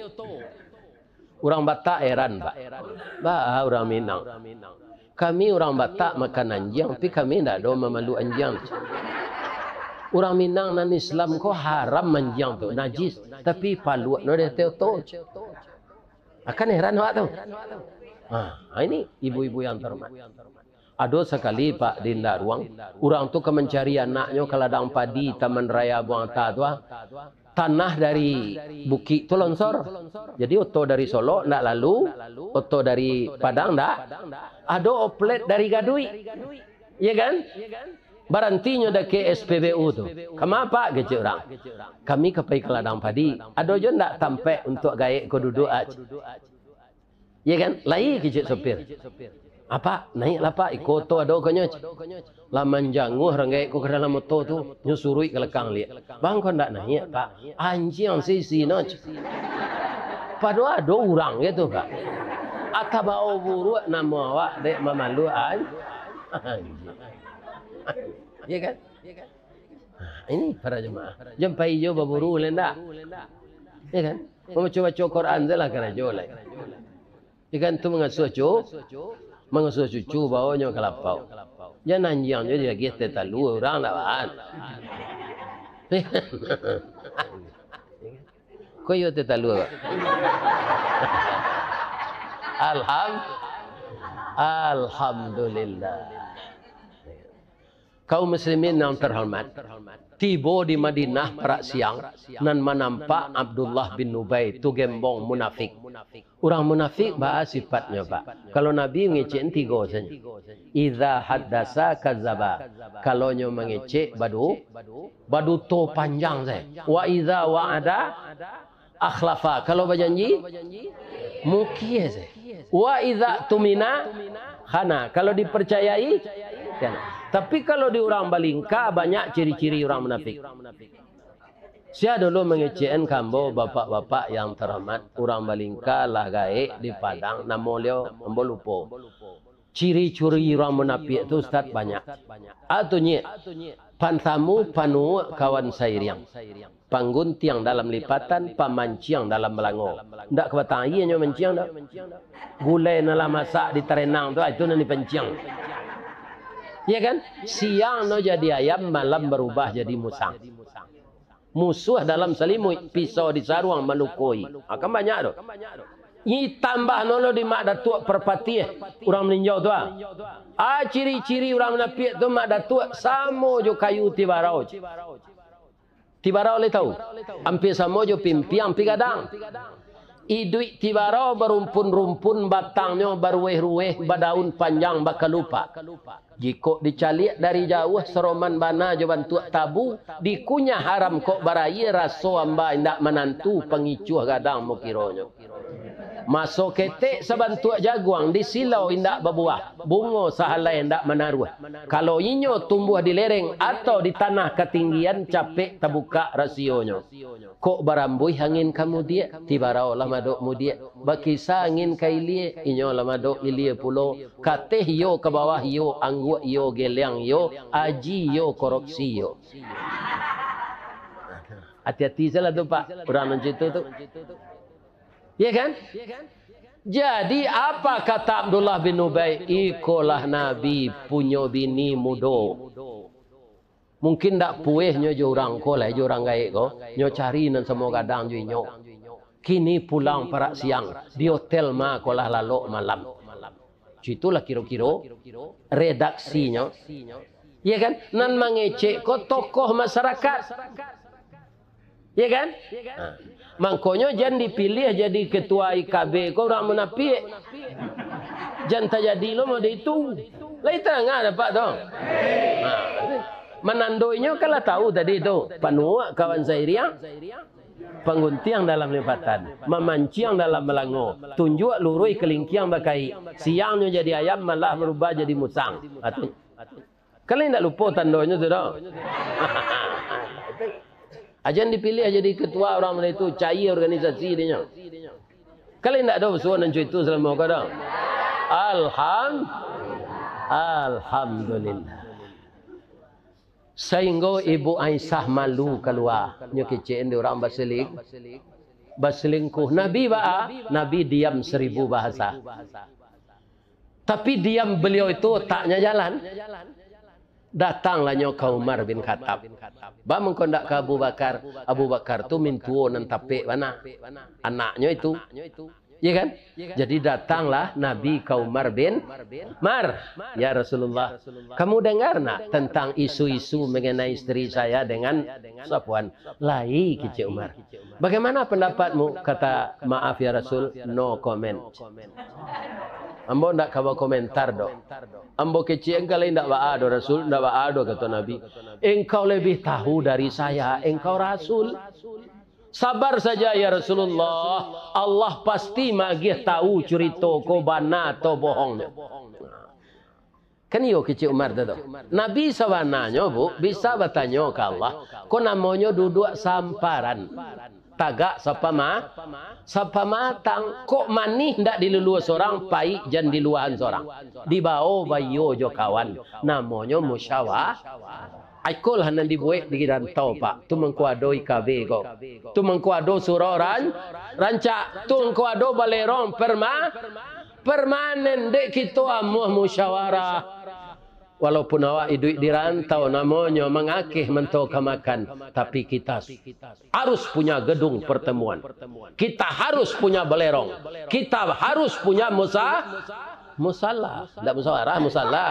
Urang Batak heran, Pak. Baa urang Minang. Kami urang Batak makan anjiang, tapi kami ndak ado mamaluak anjiang. Urang Minang nan Islam ko haram anjiang tu, najis, tapi paluaknyo di ateh oto. Akan heran awak tu. Ha, ini ibu-ibu yang terhormat. Ado sakali, Pak, di Ndaruang, urang tu ka mancari anaknyo ka ladang padi Taman Raya Buang Ata tu, ah. Tanah dari bukik tu lonsor. Jadi oto dari Solok ndak lalu, oto dari Padang ndak. Ado oplet dari Gaduik. Iya kan? Barantinyo dakek S P B U tu. "Kama, Pak?" kecek urang. "Kami ka pai ka ladang padi. Ado jo ndak tampek untuak gaek ko duduak, ah?" Iya kan? Lai kecek sopir. "Apak, naiaklah, Pak, iko oto ado konyo." Lah manjanguah urang gaek ko ka dalam oto tu, nyo suruik ka lakang liak. "Bangko ndak naiak, Pak? Anjiang se isi no." Padahal ado urang gitu, Pak. Ata bao buruak namo awak dek mamaluak an-, anjiang. Iya kan? Ini para jemaah. Jan pai jo baburu lai ndak? Iya kan? Mambaco-baco Quran sajolah karajo lai. Ikan tu mangasuah cu-, mangasuah cucu, baonyo ka lapau. Jan anjiang jo diagiah teh talua urang, ndak baa. Ko iyo teh talua, Pak? Alham-, Alhamdulillah. Kaum muslimin yang terhormat, tibo di Madinah parak siang, nan manampak Abdullah bin Ubay tu gembong munafik. Urang munafik baa sifatnyo, Pak? Kalau Nabi mangecek tigo sajo. Idza haddasa kazaba. Kalau nyo mangecek badu-, baduto panjang sajo. Wa idza wa'ada akhlafa. Kalau bajanji, mungkir sajo. Wa idza tumina khana. Kalau dipercayai, kan. Tapi kalau di urang balingka, banyak ciri-ciri urang munafik. Sia dulu mangecekan ka ambo, bapak-bapak yang terhormat, urang balingka lah gaek di Padang, namo liau ambo lupo. Ciri-ciri urang munafik tu, Ustaz, banyak. Atunyo, pantamu panuak kawan sairiang, pangguntiang dalam lipatan, pamanciang dalam balango. Ndak ka batang aia nyo manciang doh. Gulai nan lah masak di tarenang tu, ah, itu nan dipanciang. Iya kan? Siang no jadi ayam, malam barubah jadi musang. Musuah dalam salimuik, pisau di saruang manukoi. Ah, kan banyak tu. Ni tambah no lo di Mak Datuak Parpatiah, urang Maninjau tu, ah. Ah, ciri-ciri urang munafik tu, Mak Datuak, samo jo kayu tibarau. Tibarau lai tahu? Ampia samo jo pimpiang, pi gadang. Iduik tibarau barumpun-rumpun, batangnyo baruweh-ruweh, badaun panjang, bakalupak. Jikok dicaliak dari jauah, saroman bana jo bantuak tabu, dikunyah haram kok baraia, raso amba indak manantu, pangicuah gadang mukironyo. Maso ketek sabantuak jaguang, disilau indak babuah, bungo sahalai indak manaruah. Kalau inyo tumbuah di lereng atau di tanah katinggian, capek tabukak rasionyo. Kok barambuih angin ka mudiak, tibarau lah madok mudiak. Bakisa angin ka ilia, inyo lah madok ilia pulo. Kateh iyo ka bawah iyo, angguak iyo, geleang iyo, aji iyo, korupsi iyo. Ati-ati salah tu, Pak, urang nan cito tu. Iya kan? Jadi, apa kata Abdullah bin Ubay? Ikolah Nabi punyo bini mudo. Mungkin ndak pueh nyo jo urang ko lai, jo urang gaek ko. Nyo cari nan samo gadang jo inyo. Kini pulang parak siang, di hotel ma ko lah lalok malam. Itulah kiro-kiro redaksinyo. Iya kan? Nan mangecek ko tokoh masyarakat. Iya kan? Ha. Mangkonyo jan dipiliah jadi ketua I K B ko urang munafik. Jan tajadi lo mode itu. Lai tadanga dapek tu. Ha. Manandoinyo kan lah tahu tadi tu. Panuak kawan sairiang, pangguntiang dalam lipatan, mamanciang dalam balango, tunjuak luruih kalingkiang bakaik, siangnyo jadi ayam, malah barubah jadi musang. Ha, tu. Kalian indak lupo tandonyo tu doh. Ajan dipiliah jadi ketua urang mode itu, cair organisasi dinyo. Kalian indak ado usaha nan itu salamo ko doh. Alham-, Alhamdulillah. Sahinggo Ibu Aisyah malu kalua, nyo kecekan di urang baseling-, baselingkuh. Nabi baa? Nabi diam seribu bahasa. Tapi diam beliau itu otaknya jalan. Datanglah nyo ka Umar bin Khattab. Ba mangko ndak ka Abu Bakar? Abu Bakar tu mintuo nan tapek bana. Anaknyo itu. Iya kan? Jadi datanglah Nabi ka Umar bin Mar. Ya Rasulullah, kamu dengar nak tentang isu-isu mengenai istri saya dengan Safwan? Lai, kecek Umar. Bagaimana pendapatmu? Kata, maaf ya Rasul, no comment. Ambo ndak ka bakomentar doh. Ambo kecek engkau lai ndak baa doh Rasul, ndak baa doh kato Nabi. Engkau lebih tahu dari saya, engkau Rasul. Sabar saja ya Rasulullah, Allah pasti magiah tahu curito ko bana atau bohongnyo. Kan iyo kecek Umar tu, tu. Nabi sabananyo, Bu, bisa batanyo ka Allah, ko namonyo duduak samparan. Tagak sapama-, sapamatang, kok manih ndak diluluah sorang, paik jan diluahan sorang. Dibao baiyo jo kawan, namonyo musyawa-, Ikolah nan dibuek di rantau, Pak. Tu mangko ado I K B ko. Tu mangko ado surau ran-, rancak. Tu mangko ado balerong perma-, Permanen dek kito amuah musyawarah. Walaupun awak iduik di rantau, namonyo mangakeh manto ka makan, tapi kita harus punya gedung pertemuan. Kita harus punya belerong. Kita harus punya musa-, musala. Ndak musyawarah, musala.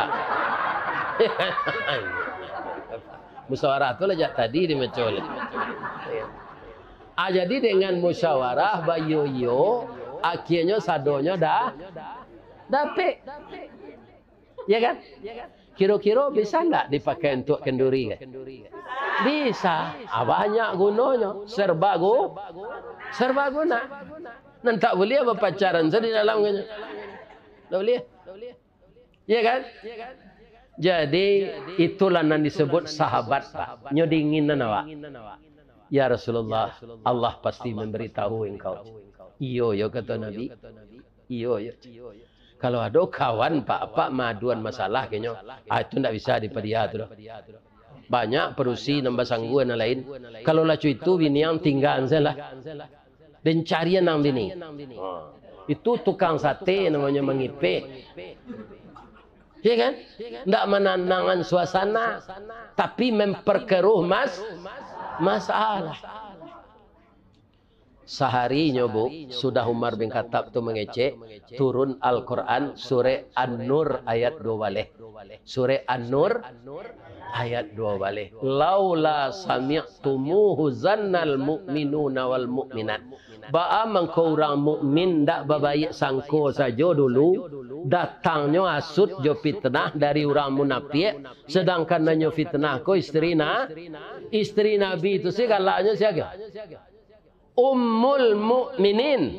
Musyawarah tu lah jak tadi di Mecol. Ah, jadi dengan musyawarah, baiyo-iyo, akhirnyo sadonyo dah dapek. Ya kan? Kiro-kiro bisa ndak dipakai untuk kenduri kan? Bisa. Ah, banyak gunonyo. Serba gu-, serba guna. Nan tak buliah bapacaran sa di dalam kan? Tak buliah. Ya kan? Jadi, itulah nan disebut sahabat, Pak. Nyo diinginan awak. "Ya Rasulullah, Allah pasti memberitahu engkau." "Iyo, yo," kata Nabi. "Iyo, yo." Kalau ado kawan, Pak, Pak maaduan masalah ka inyo, ah, itu ndak bisa dipadiah tu doh. Banyak padusi nan basanggua nan lain. Kalau lah co itu, biniang tinggaan sajolah. Den carian nan bini. Ha. Itu tukang sate namonyo mangipeh. Ya kan? Ndak mananangan suasana, tapi memperkeruh mas-, masalah. Saharinyo, Bu, sudah Umar bin Khattab tu mangecek, turun Al-Quran, surek An-Nur ayat dua baleh. Surek An-Nur ayat dua baleh. "Laula sami'tumuhu zannal mu'minuna wal mu'minat." Baa mangko urang mukmin ndak babaik sangko sajo dulu, datangnyo asuik jo fitnah dari urang munapiak, sadangkan nan nyo fitnah ko isteri na-, isteri Nabi tu se galaknyo sia? Ummul Mukminin.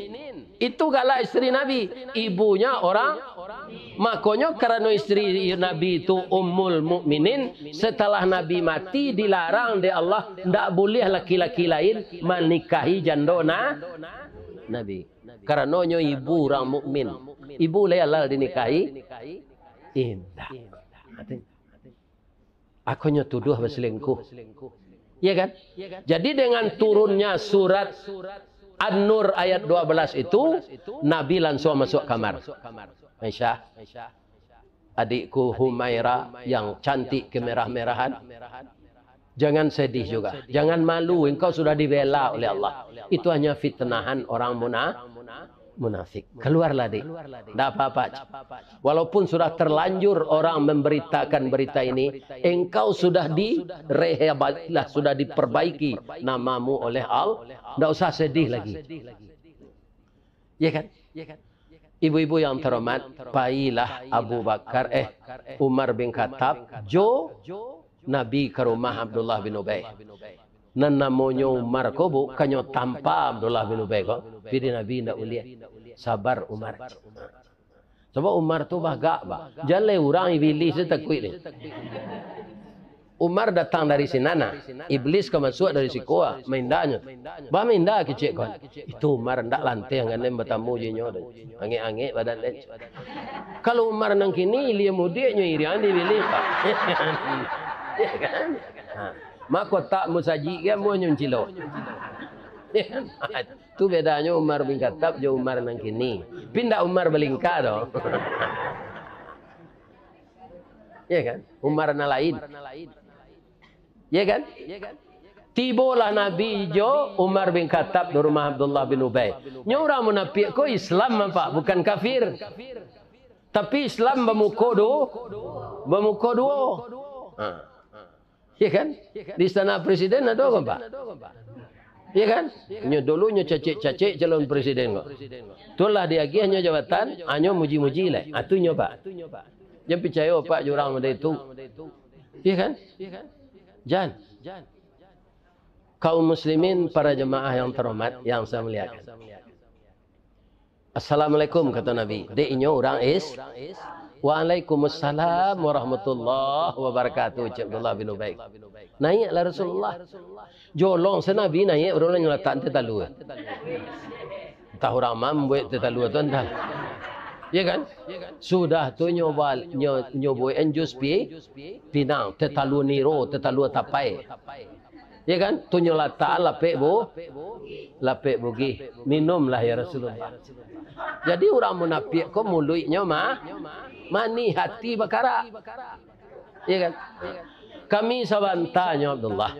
Itu galak isteri Nabi. Ibunya orang. Makonyo, karano isteri Nabi itu Ummul Mukminin, setelah Nabi mati, dilarang dek Allah, ndak buliah laki-laki lain manikahi jando na-, Nabi. Karano nyo ibu urang mukmin. Ibu lai halal dinikahi? Indak. Akonyo tuduah baselingkuh. Iya kan? Jadi, dengan turunnya surat An-Nur ayat dua belas itu, Nabi langsung masuk kamar. "Aisyah, adikku Humaira yang cantik kemerah-merahan, jangan sedih juga. Jangan malu, engkau sudah dibela oleh Allah. Itu hanya fitnahan orang muna-, munafik. Keluarlah, Dik. Ndak apa-apa. Walaupun sudah terlanjur orang memberitakan berita ini, engkau sudah direhabilitasi, sudah diperbaiki namamu oleh Allah. Ndak usah sedih lagi." Iya kan? Ibu-ibu yang terhormat, pailah Abu Bakar, eh, Umar bin Khattab jo Nabi ka rumah Abdullah bin Ubay. Nan namonyo Umar ko, Bu, kanyo tampa Abdullah bin Ubay ko. Pi di Nabi ndak buliah. Sabar Umar. Sabab Umar tu bagak, Pak. Jan lai urang, Iblis tu takuik ni. Umar datang dari sinan, ah. Iblis ka masuak dari siko, ah. Maindanyo. Bah mainda kecek kon. Itu Umar ndak lanteh angek batamu jo inyo tu. Angek-angek badan den. Kalau Umar nan kini, ilia mudiaknyo iriang di Iblis, Pak. Ya kan? Ha. Mako tak musajik kan, amuahnyo mancilok. Ya kan? Tu bedanyo Umar bin Khattab jo Umar nan kini. Pi ndak Umar balingka doh. Ya kan? Umar nan lain. Ya kan? Tibolah Nabi jo Umar bin Khattab di rumah Abdullah bin Ubay. Nyo urang munafik ko Islam, Pak, bukan kafir. Tapi Islam bamuko du-, bamuko duo. Ha. Ya kan? Di istana presiden ado kan, Pak? Ya kan? Nyo dulu nyo cacek-cacek calon presiden ko. Tu lah diagiahnyo jabatan, anyo muji-muji lai. Ah, tu nyo, Pak. Jan picayo, Pak, jo urang model itu. Ya kan? Jan. Kaum muslimin, para jemaah yang terhormat, yang saya muliakan. "Assalamualaikum," kata Nabi. Dek inyo urang Is-, "Waalaikumsalam warahmatullahi wabarakatuh," cek Abdullah bin Ubay. Naiaklah Rasulullah. Jolong se Nabi naiak, baru lah nyo latak teh talua. Antah urang ma mambuek teh talua tu, antah. Ya kan? Sudah tu nyo bal-, nyo, nyo buek jus pi-, pinang, teh talua niro, teh talua tapai. Ya kan? Tu nyo latak lapek bu-, lapek bugih. Minumlah ya Rasulullah. Jadi urang munapiak ko muluiknyo ma-, manih, hati bakarak. Ya kan? Kami sabantanyo Abdullah.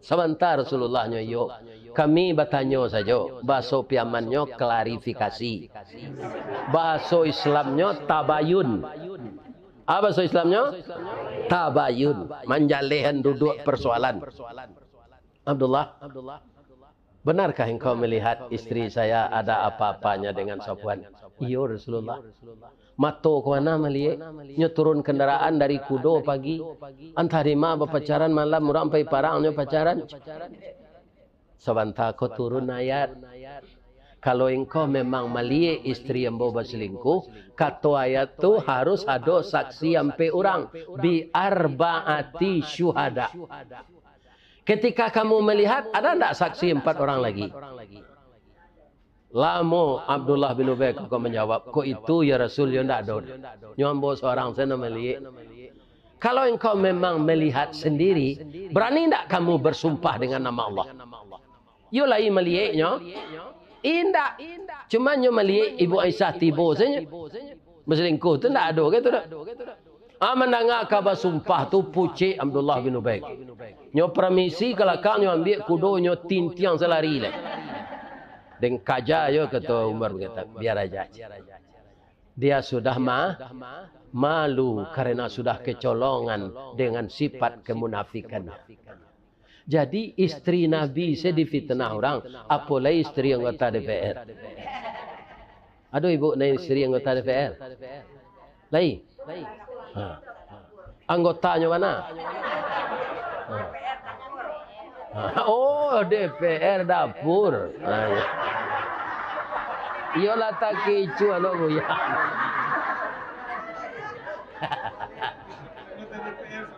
Sabanta Rasulullah nyo iyo. Kami batanyo sajo, bahaso Piamannyo klarifikasi. Bahaso Islamnyo tabayun. Apa bahaso Islamnyo? Tabayun, manjalehan duduak persoalan. Abdullah, benarkah engkau melihat istri saya ada apa-apanya dengan Safwan? Iyo Rasulullah. Mato ko bana maliek, nyo turun kendaraan dari kudo pagi, antah di ma bapacaran, malam urang pai parang nyo pacaran. Sabanta ko turun ayat. Kalau engkau memang maliek istri ambo baselingkuh, kato ayat tu harus ado saksi ampek urang, bi arbaati syuhada. Ketika kamu melihat, ada ndak saksi empat orang lagi? Lamo Abdullah bin Ubay ko manjawab, "Kok itu, ya Rasul, yo ndak ado. Nyo ambo sorang sajo nan maliek." Kalau engkau memang melihat sendiri, berani ndak kamu bersumpah dengan nama Allah? Yo lai malieknyo? Indak. Cuma nyo maliek Ibu Aisyah tibo sajo. Baselingkuh tu ndak ado gitu dak? Ah, mandanga kaba sumpah tu, pucik Abdullah bin Ubay. Nyo paramisi ka lakang, nyo ambiak kudo, nyo tintiang salari lai. Deng kaja yo, kato Umar, bakato, "Biar aja. Dia sudah ma-, malu karena sudah kecolongan dengan sifat kemunafikan." Jadi, istri Nabi se difitnah urang, apo lai istri anggota D P R. Ado ibu nan istri anggota D P R? Lai? Ha. Anggotanyo mana? Ha. Ha. Oh, D P R dapur. Ha, iyo. Iyolah, takicuah lo, Buya.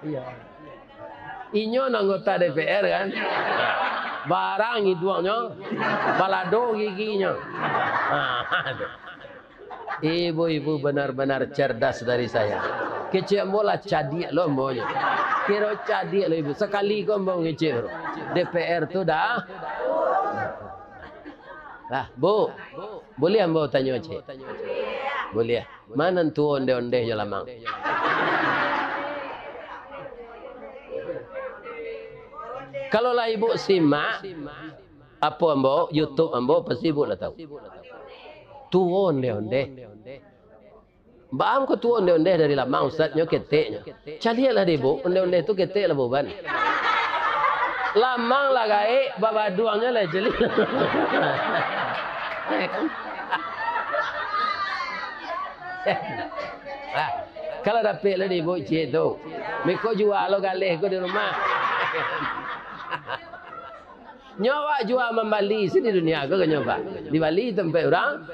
Iya. Inyo nan anggota D P R kan? Barang iduangnyo, balado giginyo. Ibu-ibu benar-benar cerdas dari saya. Kecek ambo lah cadiak lo ambonyo. Kiro cadiak lo ibu. Sakali ko ambo ngecek tu. D P R tu dah. Lah, Bu. Buliah ambo tanyo cek? Buliah. Ma nan tuo ondeh-ondeh jo lamang? Kalau lah ibu simak, apo ambo, YouTube ambo, pasti ibu lah tahu. Tuo ondeh-ondeh. Baa ko tuo ondeh-ondeh dari lamang, Ustaz, nyo keteknyo. Caliaklah dek ibu, ondeh-ondeh tu ketek lah boban. Lamang lah gaek, babaduangnyo lah jelik. Ah, kalau dapek lah dek ibu ciek tu. Miko jua lo galeh ko di rumah. Nyo awak jua mambali se di dunia ko, ka nyo, Pak. Dibali tampek urang.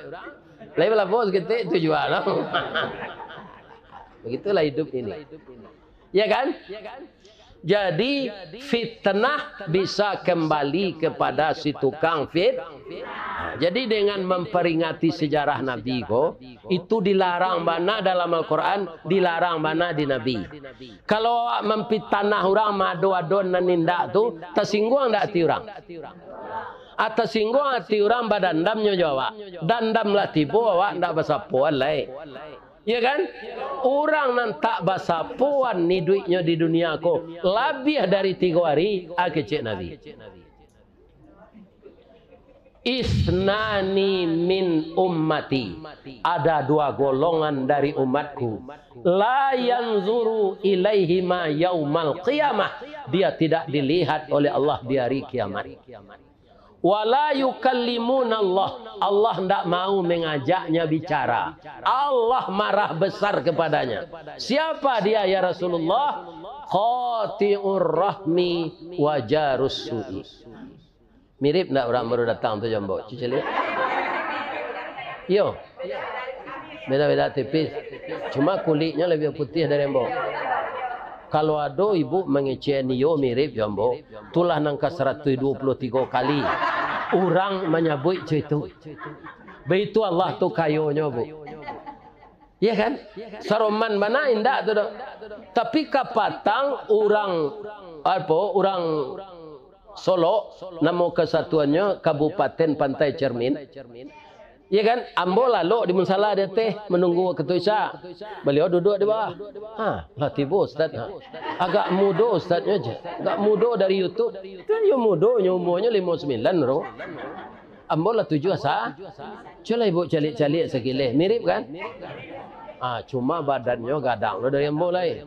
Lai balapor saketek tu jua lo. Begitulah hidup ini. Ya kan? Jadi, fitnah bisa kembali kepada si tukang fit-, jadi, dengan memperingati sejarah Nabi ko, itu dilarang bana dalam Al-Quran, dilarang bana di Nabi. Kalau awak mampitanah urang, maado-ado nan indak tu, tasingguang ndak ati urang? Ah, tasingguang ati urang, badandamnyo jo awak. Dandam lah tibo, awak ndak basapoan lai. Ya kan? Urang nan tak basapoan iduiknyo di dunia ko labiah dari tigo ari, ah, kecek Nabi. "Isnani min ummati," ada dua golongan dari umatku, "la yanzuru ilaihima yaumal qiyamah," dia tidak dilihat oleh Allah di hari kiamat. "Wala yukallimunallah," Allah ndak mau mengajaknya bicara. Allah marah besar kepadanya. Siapa dia, ya Rasulullah? "Qati'ur rahmi wa jarus su'i." Mirip ndak urang baru datang tu jo ambo? Cuci lihat. Iyo. Beda-beda tipis. Cuma kuliknyo labiah putiah dari ambo. Kalau ado ibu mangecek, iyo mirip jo ambo, tulah nan ka saratuih duo puluah tigo kali urang manyabuik co itu. Baitu Allah tu kayonyo, Bu. Iya kan? Saroman bana indak tu doh. Tapi kapatang urang, apo, urang Solok, namo kesatuannyo Kabupaten Pantai Cermin. Iya kan? Ambo lalok di musala di ateh, manunggu wakatu Isya. Baliau duduak di bawah. Ha, lah tibo Ustaz. Ha. Agak mudo Ustaznyo je. Agak mudo dari YouTube. Tu yo mudonyo, umurnyo limo sambilan tu. Ambo lah tujuah sa-, cubolah ibu caliak-caliak sakileh. Mirip kan? Ah, cuma badannyo gadang lo dari ambo lai.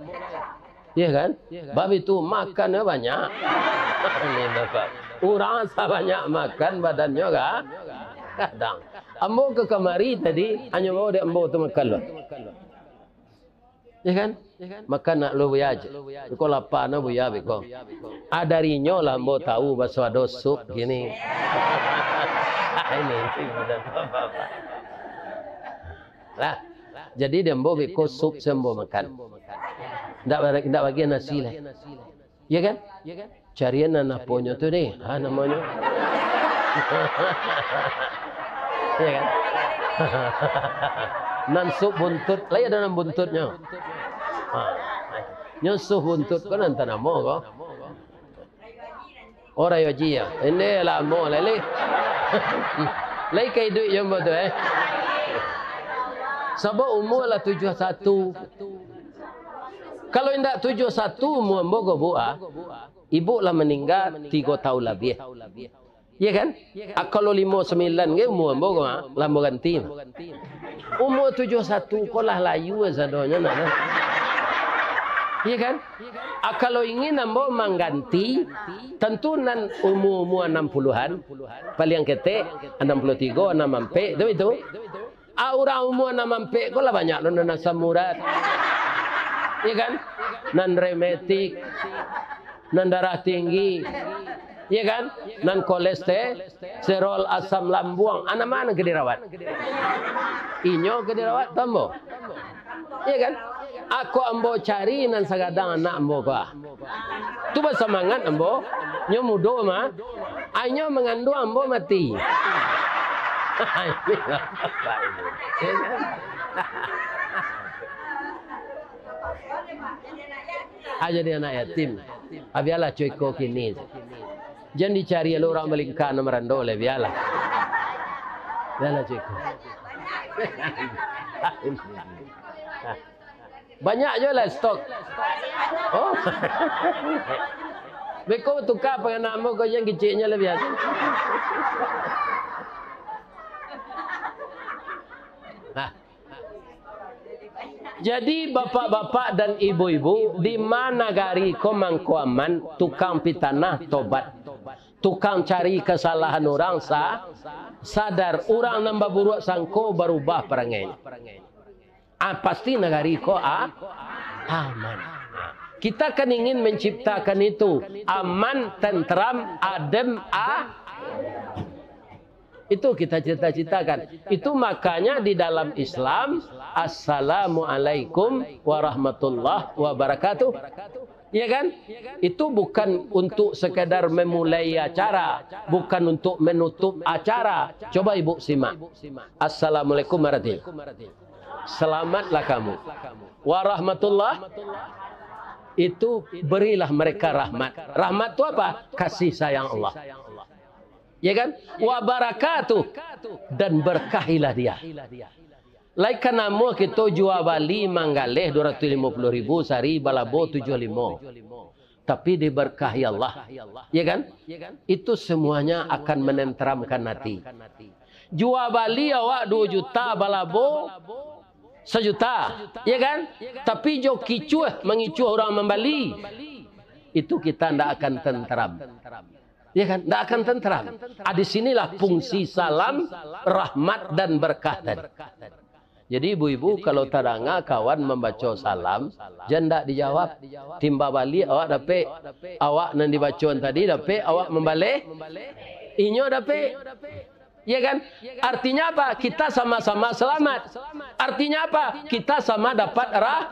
Iya kan? Bab itu, makannyo banyak. Ini bapak. Urang sabanyak makan, badannyo ga-, gadang. Ambo ka kamari tadi, hanyo bawa dek ambo tu makan lo. Ya kan? Makan nak lu buya aja. Biko lapa no buya biko. Ah, darinyo lah ambo tahu baso ado sup kini. Ini, ini, lah, jadi dek ambo biko sup se ambo makan. Ndak ba-, ndak bagian nasi lah. Iya kan? Carian nan aponyo tu deh, ha, namonyo. Iya kan? Nan sup buntut, lai ado nan buntutnyo. Ha. Nyo sup buntut ko nan tanamo ko. Oh, Rayo Haji ya. Ini lamo lai, lai. Lai ka iduik jo ambo tu, eh. Sabab umur lah tujuah satu. Kalau indak tujuah satu umur ambo ko, Bu, ah, ibu lah maningga tigo tahun labiah. Iya kan? Ah, kalau limo sambilan ge umur ambo ko, ah, lah ambo ganti. Umur tujuah satu ko lah layu sadonyo nak, nah. Iya kan? Ah, kalau ingin ambo mangganti, tantu nan umur-umur anam puluhan, paliang ketek, anam puluah tigo, anam ampek, tu itu. Ah, urang umur anam ampek ko lah banyak lo nan asam urat. Iya kan? Nan rematik, nan darah tinggi. Iya kan? Nan kolesterol, asam lambuang. Anak ma nan ka dirawat? Inyo ka dirawat, ambo? Iya kan? Ako ambo cari nan sagadang anak ambo ko, ah. Tu basamangat ambo, nyo mudo mah, inyo manganduang ambo mati. Ah, jadi anak yatim. Ah, bialah co iko kini. Jan dicari lo urang balingka nan marando lai, bialah. Bialah co iko. Banyak jo lah stok. Oh. Beko tuka panganak ambo ko, yang keciknyo lah biaso. Nah. Jadi, bapak-bapak dan ibu-ibu, di ma nagari ko mangko aman, tukang pitanah tobat, tukang cari kasalahan urang sa-, sadar, urang nan baburuak sangko barubah parangainyo. Ah, pasti nagari ko a-, aman. Kita kan ingin menciptakan itu, aman, tentram, adem, a-, itu kita cita-citakan. Itu makanya di dalam Islam, "Assalamualaikum warahmatullahi wabarakatuh." Iya kan? Itu bukan untuk sekedar memulai acara, bukan untuk menutup acara. Coba ibu simak. Assalamualaikum warahmatullahi. Selamatlah kamu. Warahmatullah, itu berilah mereka rahmat. Rahmat tu apa? Kasih sayang Allah. Ya kan? Wabarakatuh, dan berkahilah dia. Lai ka namuah kito jua bali manggaleh dua ratus limo puluh ribu sari balabo tujuah limo. Tapi diberkahi Allah. Ya kan? Itu semuanya akan menenteramkan hati. Jua bali awak duo juta balabo sajuta, ya kan? Tapi jo kicuah mangicuah urang mambali, itu kita ndak akan tenteram. Ya kan? Ndak akan tenteram. Ah, di sinilah fungsi salam, rahmat, dan berkah tadi. Jadi, ibu-ibu, kalau tadanga kawan mambaco salam, jan ndak dijawab. Timba baliak awak dapek, awak nan dibacoan tadi dapek, awak mambaleh, inyo dapek. Ya kan? Artinya apa? Kita sama-sama selamat. Artinya apa? Kita sama dapat rah-,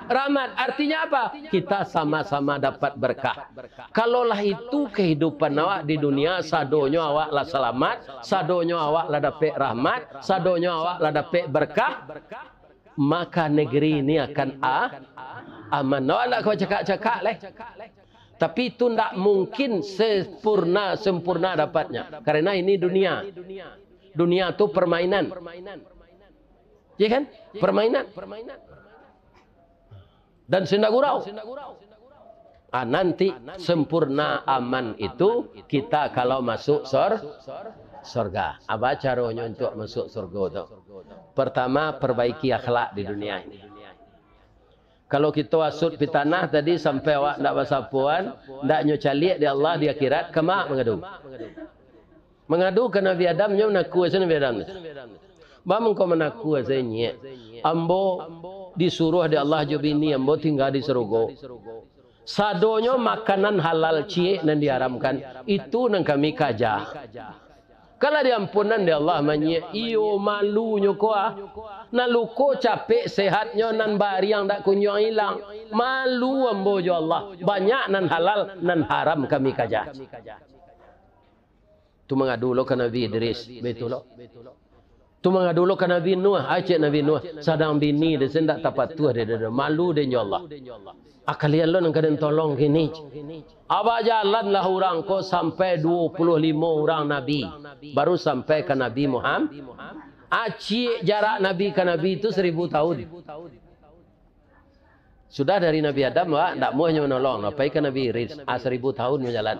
rahmat. Artinya apa? Kita sama-sama dapat berkah. Kalau lah itu kehidupan awak di dunia, sadonyo awak lah salamat, sadonyo awak lah dapek rahmat, sadonyo awak lah dapek berkah, maka negeri ini akan a-, aman. Awak ndak ka bacakak-cakak lai. Tapi itu ndak mungkin sempurna-sempurna dapatnya. Karena ini dunia. Dunia tu permainan. Ya kan? Permainan. Dan senda gurau. Ah, nanti sempurna aman itu kita kalau masuk sor sorga. Apa caronyo untuk masuk sorga tu? Pertama, perbaiki akhlak di dunia ini. Kalau kito asut pitanah tadi sampai awak ndak basapoan, ndak nyo caliak di Allah di akhirat, kama mangadu. Mangadu ka Nabi Adam, nyo manaku asa Nabi Adam. Baa mangko manaku asa inyiak. Ambo disuruah di Allah jo bini ambo tingga di sarugo. Sadonyo makanan halal ciek nan diharamkan, itu nan kami kaja. Kalah diampunan dek Allah manyiak, iyo malunyo ko ah. Nan luko capek sehatnyo nan bariang dak kunjuang ilang. Malu ambo jo Allah, banyak nan halal, nan haram kami kaja. Tu mangadu lo ka Nabi Idris, baitulah. Tu mangadu lo ka Nabi Nuh, ai cek Nabi Nuh, sadang bini de sen dak tapatuah de, de, de, malu den jo Allah. Ah, kalian lo nan ka den tolong kini. Aba jalanlah urang ko sampai duo puluah limo urang nabi, baru sampai ka Nabi Muhammad. Acik jarak nabi ka nabi tu saribu tahun. Sudah dari Nabi Adam, wak, ndak muahnyo manolong, pai ka Nabi Idris, ah, saribu tahun bajalan.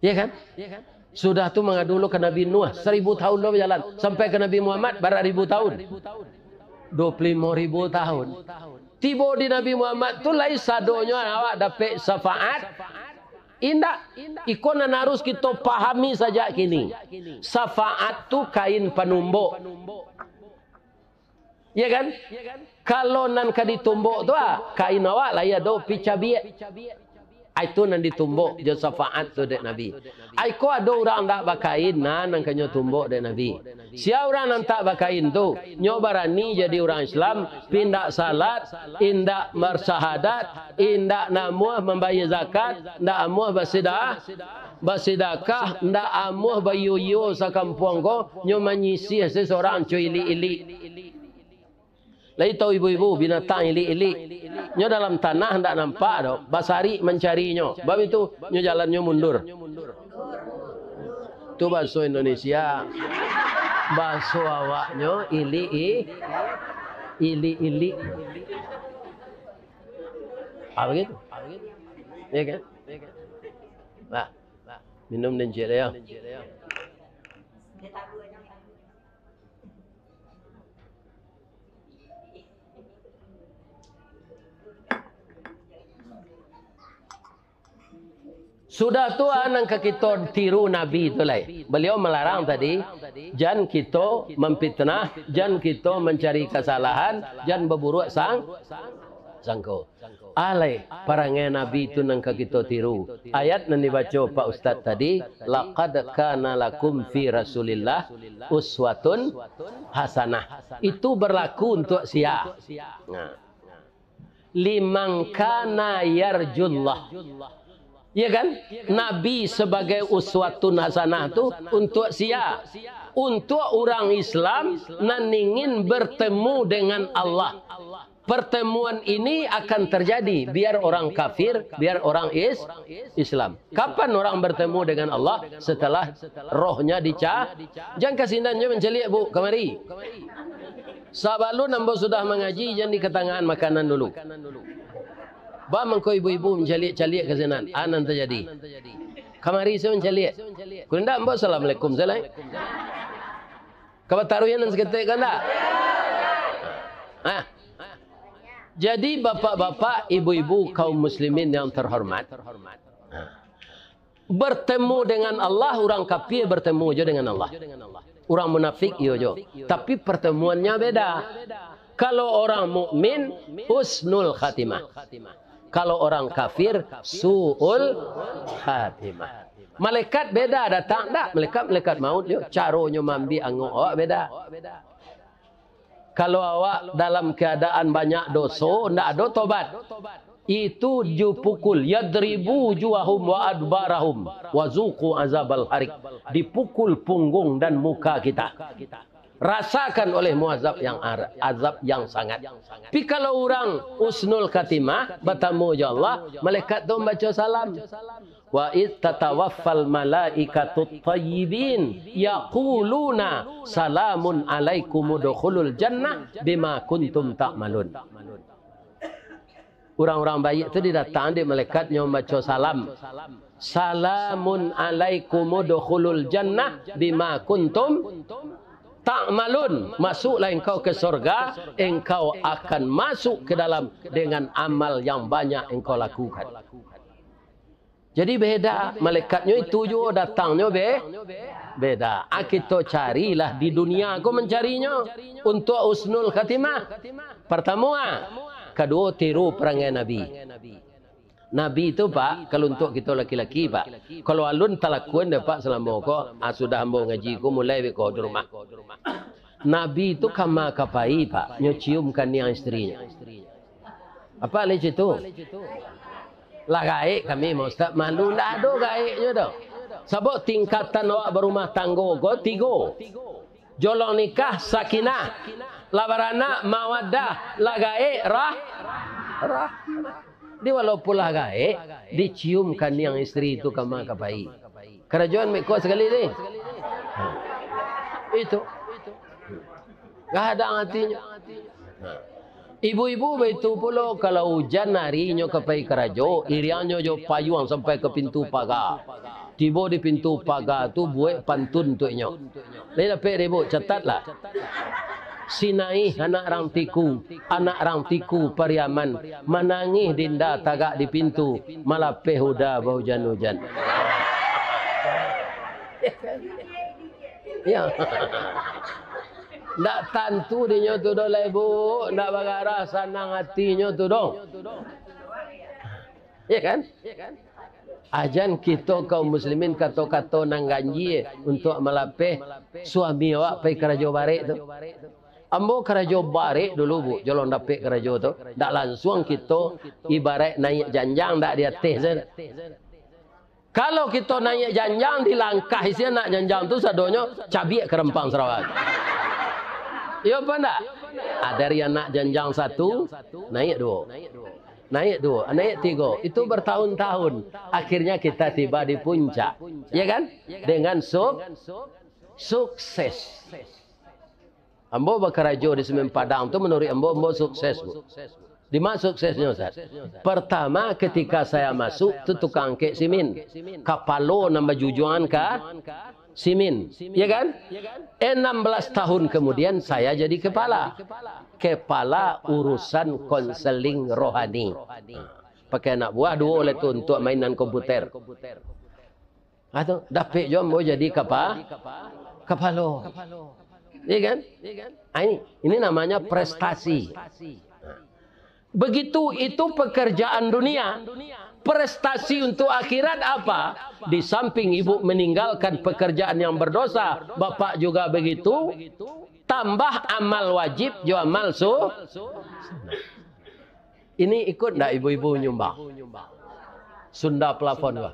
Iya kan? Sudah tu mangadu lo ka Nabi Nuh, saribu tahun lo bajalan, sampai ka Nabi Muhammad, bara ribu tahun? Duo puluah limo ribu tahun. Tibo di Nabi Muhammad tu lai sadonyo awak dapek syafaat? Indak. Iko nan harus kito pahami sajak kini. Syafaat tu kain panumbok. Iya kan? Kalau nan ka ditumbok tu, ah, kain awak lai ado picabiak. Ai tu nan ditumbok jo syafaat tu dek Nabi. Ai ko ado urang ndak bakain, nah, nan kanyo tumbok dek Nabi. Sia urang nan tak bakain tu, nyo barani jadi urang Islam, pi indak salat, indak barsyahadat, indak namuah mambayia zakat, indak amuah basida-, basidakah, indak amuah baiyo-iyo sakampuang ko, nyo manyisih sesorang co ilik-ilik. Lai tau ibu-ibu binatang ilik-ilik? Nyo dalam tanah ndak nampak doh, basarik mancarinyo. Bab itu, nyo jalannyo mundur. Tu baso Indonesia. Baso awaknyo ilik-i-, ilik-ilik. Ah, begitu. Ya kan? Nah, minum den ciek yo. Sudah tu, ah, nan ka kito tiru Nabi tu lai. Baliau malarang tadi, jan kito mamfitnah, jan kito mancari kasalahan, jan baburuak sang-, sangko. Alai, parangai Nabi tu nan ka kito tiru. Ayat nan dibaco Pak Ustaz tadi, "Laqad kana lakum fi Rasulillah uswatun hasanah." Itu berlaku untuk sia? Nah. "Liman kana yarjullah." Ya kan? Nabi sebagai uswatun hasanah tu untuk sia? Untuk orang Islam nan ingin bertemu dengan Allah. Pertemuan ini akan terjadi, biar orang kafir, biar orang is-, Islam. Kapan orang bertemu dengan Allah? Setelah rohnya dica-, jan ka sinan jo mancaliak, Bu, kamari. Sabalun ambo sudah mangaji, jan dikatangahan makanan dulu. Baa mangko ibu-ibu mancaliak-caliak ka sinan? A nan tajadi. Kamari sajo mancaliak. Kok indak, ambo assalamualaikum sajo lai. Ka bataruih nan saketek ka ndak? Nah. Jadi, bapak-bapak, ibu-ibu, kaum muslimin yang terhormat, nah, bertemu dengan Allah, urang kafir bertemu jo dengan Allah. Urang munafik iyo jo. Tapi pertemuannya beda. Kalau orang mukmin, husnul khatimah. Kalau orang kafir, su'ul khatimah. Malaikat beda datang, ndak? Malaikat, malaikat maut yo. Caronyo maambiak angok awak beda. Kalau awak dalam keadaan banyak doso, ndak ado tobat, itu dipukul, yadribu wujuhahum wa adbarahum, wa zuqu azabal hariq. Dipukul punggung dan muka kita. Rasakan olehmu azab yang ar-, azab yang sangat. Tapi kalau urang husnul khatimah, batamu jo Allah, malaikat tu mambaco salam. Wa id tatawaffal malaikatut thayyibin yaquluna salamun alaikum udkhulul jannah bima kuntum ta'malun. Urang-urang baiak tu didatangan dek malaikat nyo mambaco salam. Salamun alaikum udkhulul jannah bima kuntum ta'malun. Masuklah engkau ke sorga, engkau akan masuk ke dalam dengan amal yang banyak engkau lakukan. Jadi beda, malaikatnyo itu juo datangnyo be-, beda. Ah, kito carilah di dunia ko mancarinyo untuak husnul khatimah. Partamo, ah. Kaduo, tiru parangai Nabi. Nabi tu, Pak, kalau untuak kito laki-laki, Pak, kalau alun talakuan dek Pak salamo ko, ah, sudah ambo ngaji ko, mulai beko di rumah. Nabi tu kama ka pai, Pak, nyo cium kaniang isterinyo. Apa lai citu? Lah gaek kami, Ustaz, malu, ndak ado gaeknyo doh. Sabab tingkatan awak barumah tanggo ko tigo. Jolong nikah, sakinah. Lah baranak, mawaddah. Lah gaek, rah-, rahmah. Di walaupun lah gaek, dicium kaniang isteri tu kama ka pai. Karajoan meko sakali ni. Ha. Itu. Gadang atinyo. Ha. Ibu-ibu baitu pulo, kalau ujan ari inyo ka pai karajo, iriangnyo jo payuang sampai ka pintu paga. Tibo di pintu paga tu, buek pantun untuak inyo. Lai dapek dek ibu, catatlah. Si Naih anak rang Tiku, anak rang Tiku Pariaman, manangih dinda tagak di pintu, malapeh uda baujan-ujan. Ya. Ndak tantu dinyo tu doh lai, Bu. Ndak bagarah sanang atinyo tu doh. Ya kan? Ajan kito kaum muslimin kato-kato nan ganjie untuak malapeh suami awak pai karajo barek tu. Ambo karajo barek dulu, Bu, jolong dapek karajo tu. Ndak lansuang kito ibarat naiak janjang, ndak di ateh sajo. Kalau kito naiak janjang, dilangkahi sia anak janjang tu sadonyo, cabiak ka rampang sarawa. Iyo apa ndak? Ah, dari anak janjang satu, naiak duo. Naiak duo, naiak tigo. Itu bertahun-tahun. Akhirnya kita tiba di puncak. Ya kan? Dengan suk-, sukses. Ambo bakarajo di Semen Padang tu, manuruik ambo, ambo sukses, Bu. Dima suksesnyo, Ustaz? Pertama, ketika saya masuk, tu tukang angkek simin. Kapalo nan bajujuangan ka simin. Ya kan? Enam belas tahun kemudian, saya jadi kepala. Kepala urusan konseling rohani. Pakai anak buah duo lah tu untuak mainan komputer. Atau dapek juo ambo jadi kapa-, kapalo. Iya kan? Ah, ini, ini namanya prestasi. Begitu itu pekerjaan dunia. Prestasi untuk akhirat apa? Di samping ibu meninggalkan pekerjaan yang berdosa, bapak juga begitu, tambah amal wajib jo amal su-, Ini ikut ndak ibu-ibu nyumbang? Sunda plafon, bah.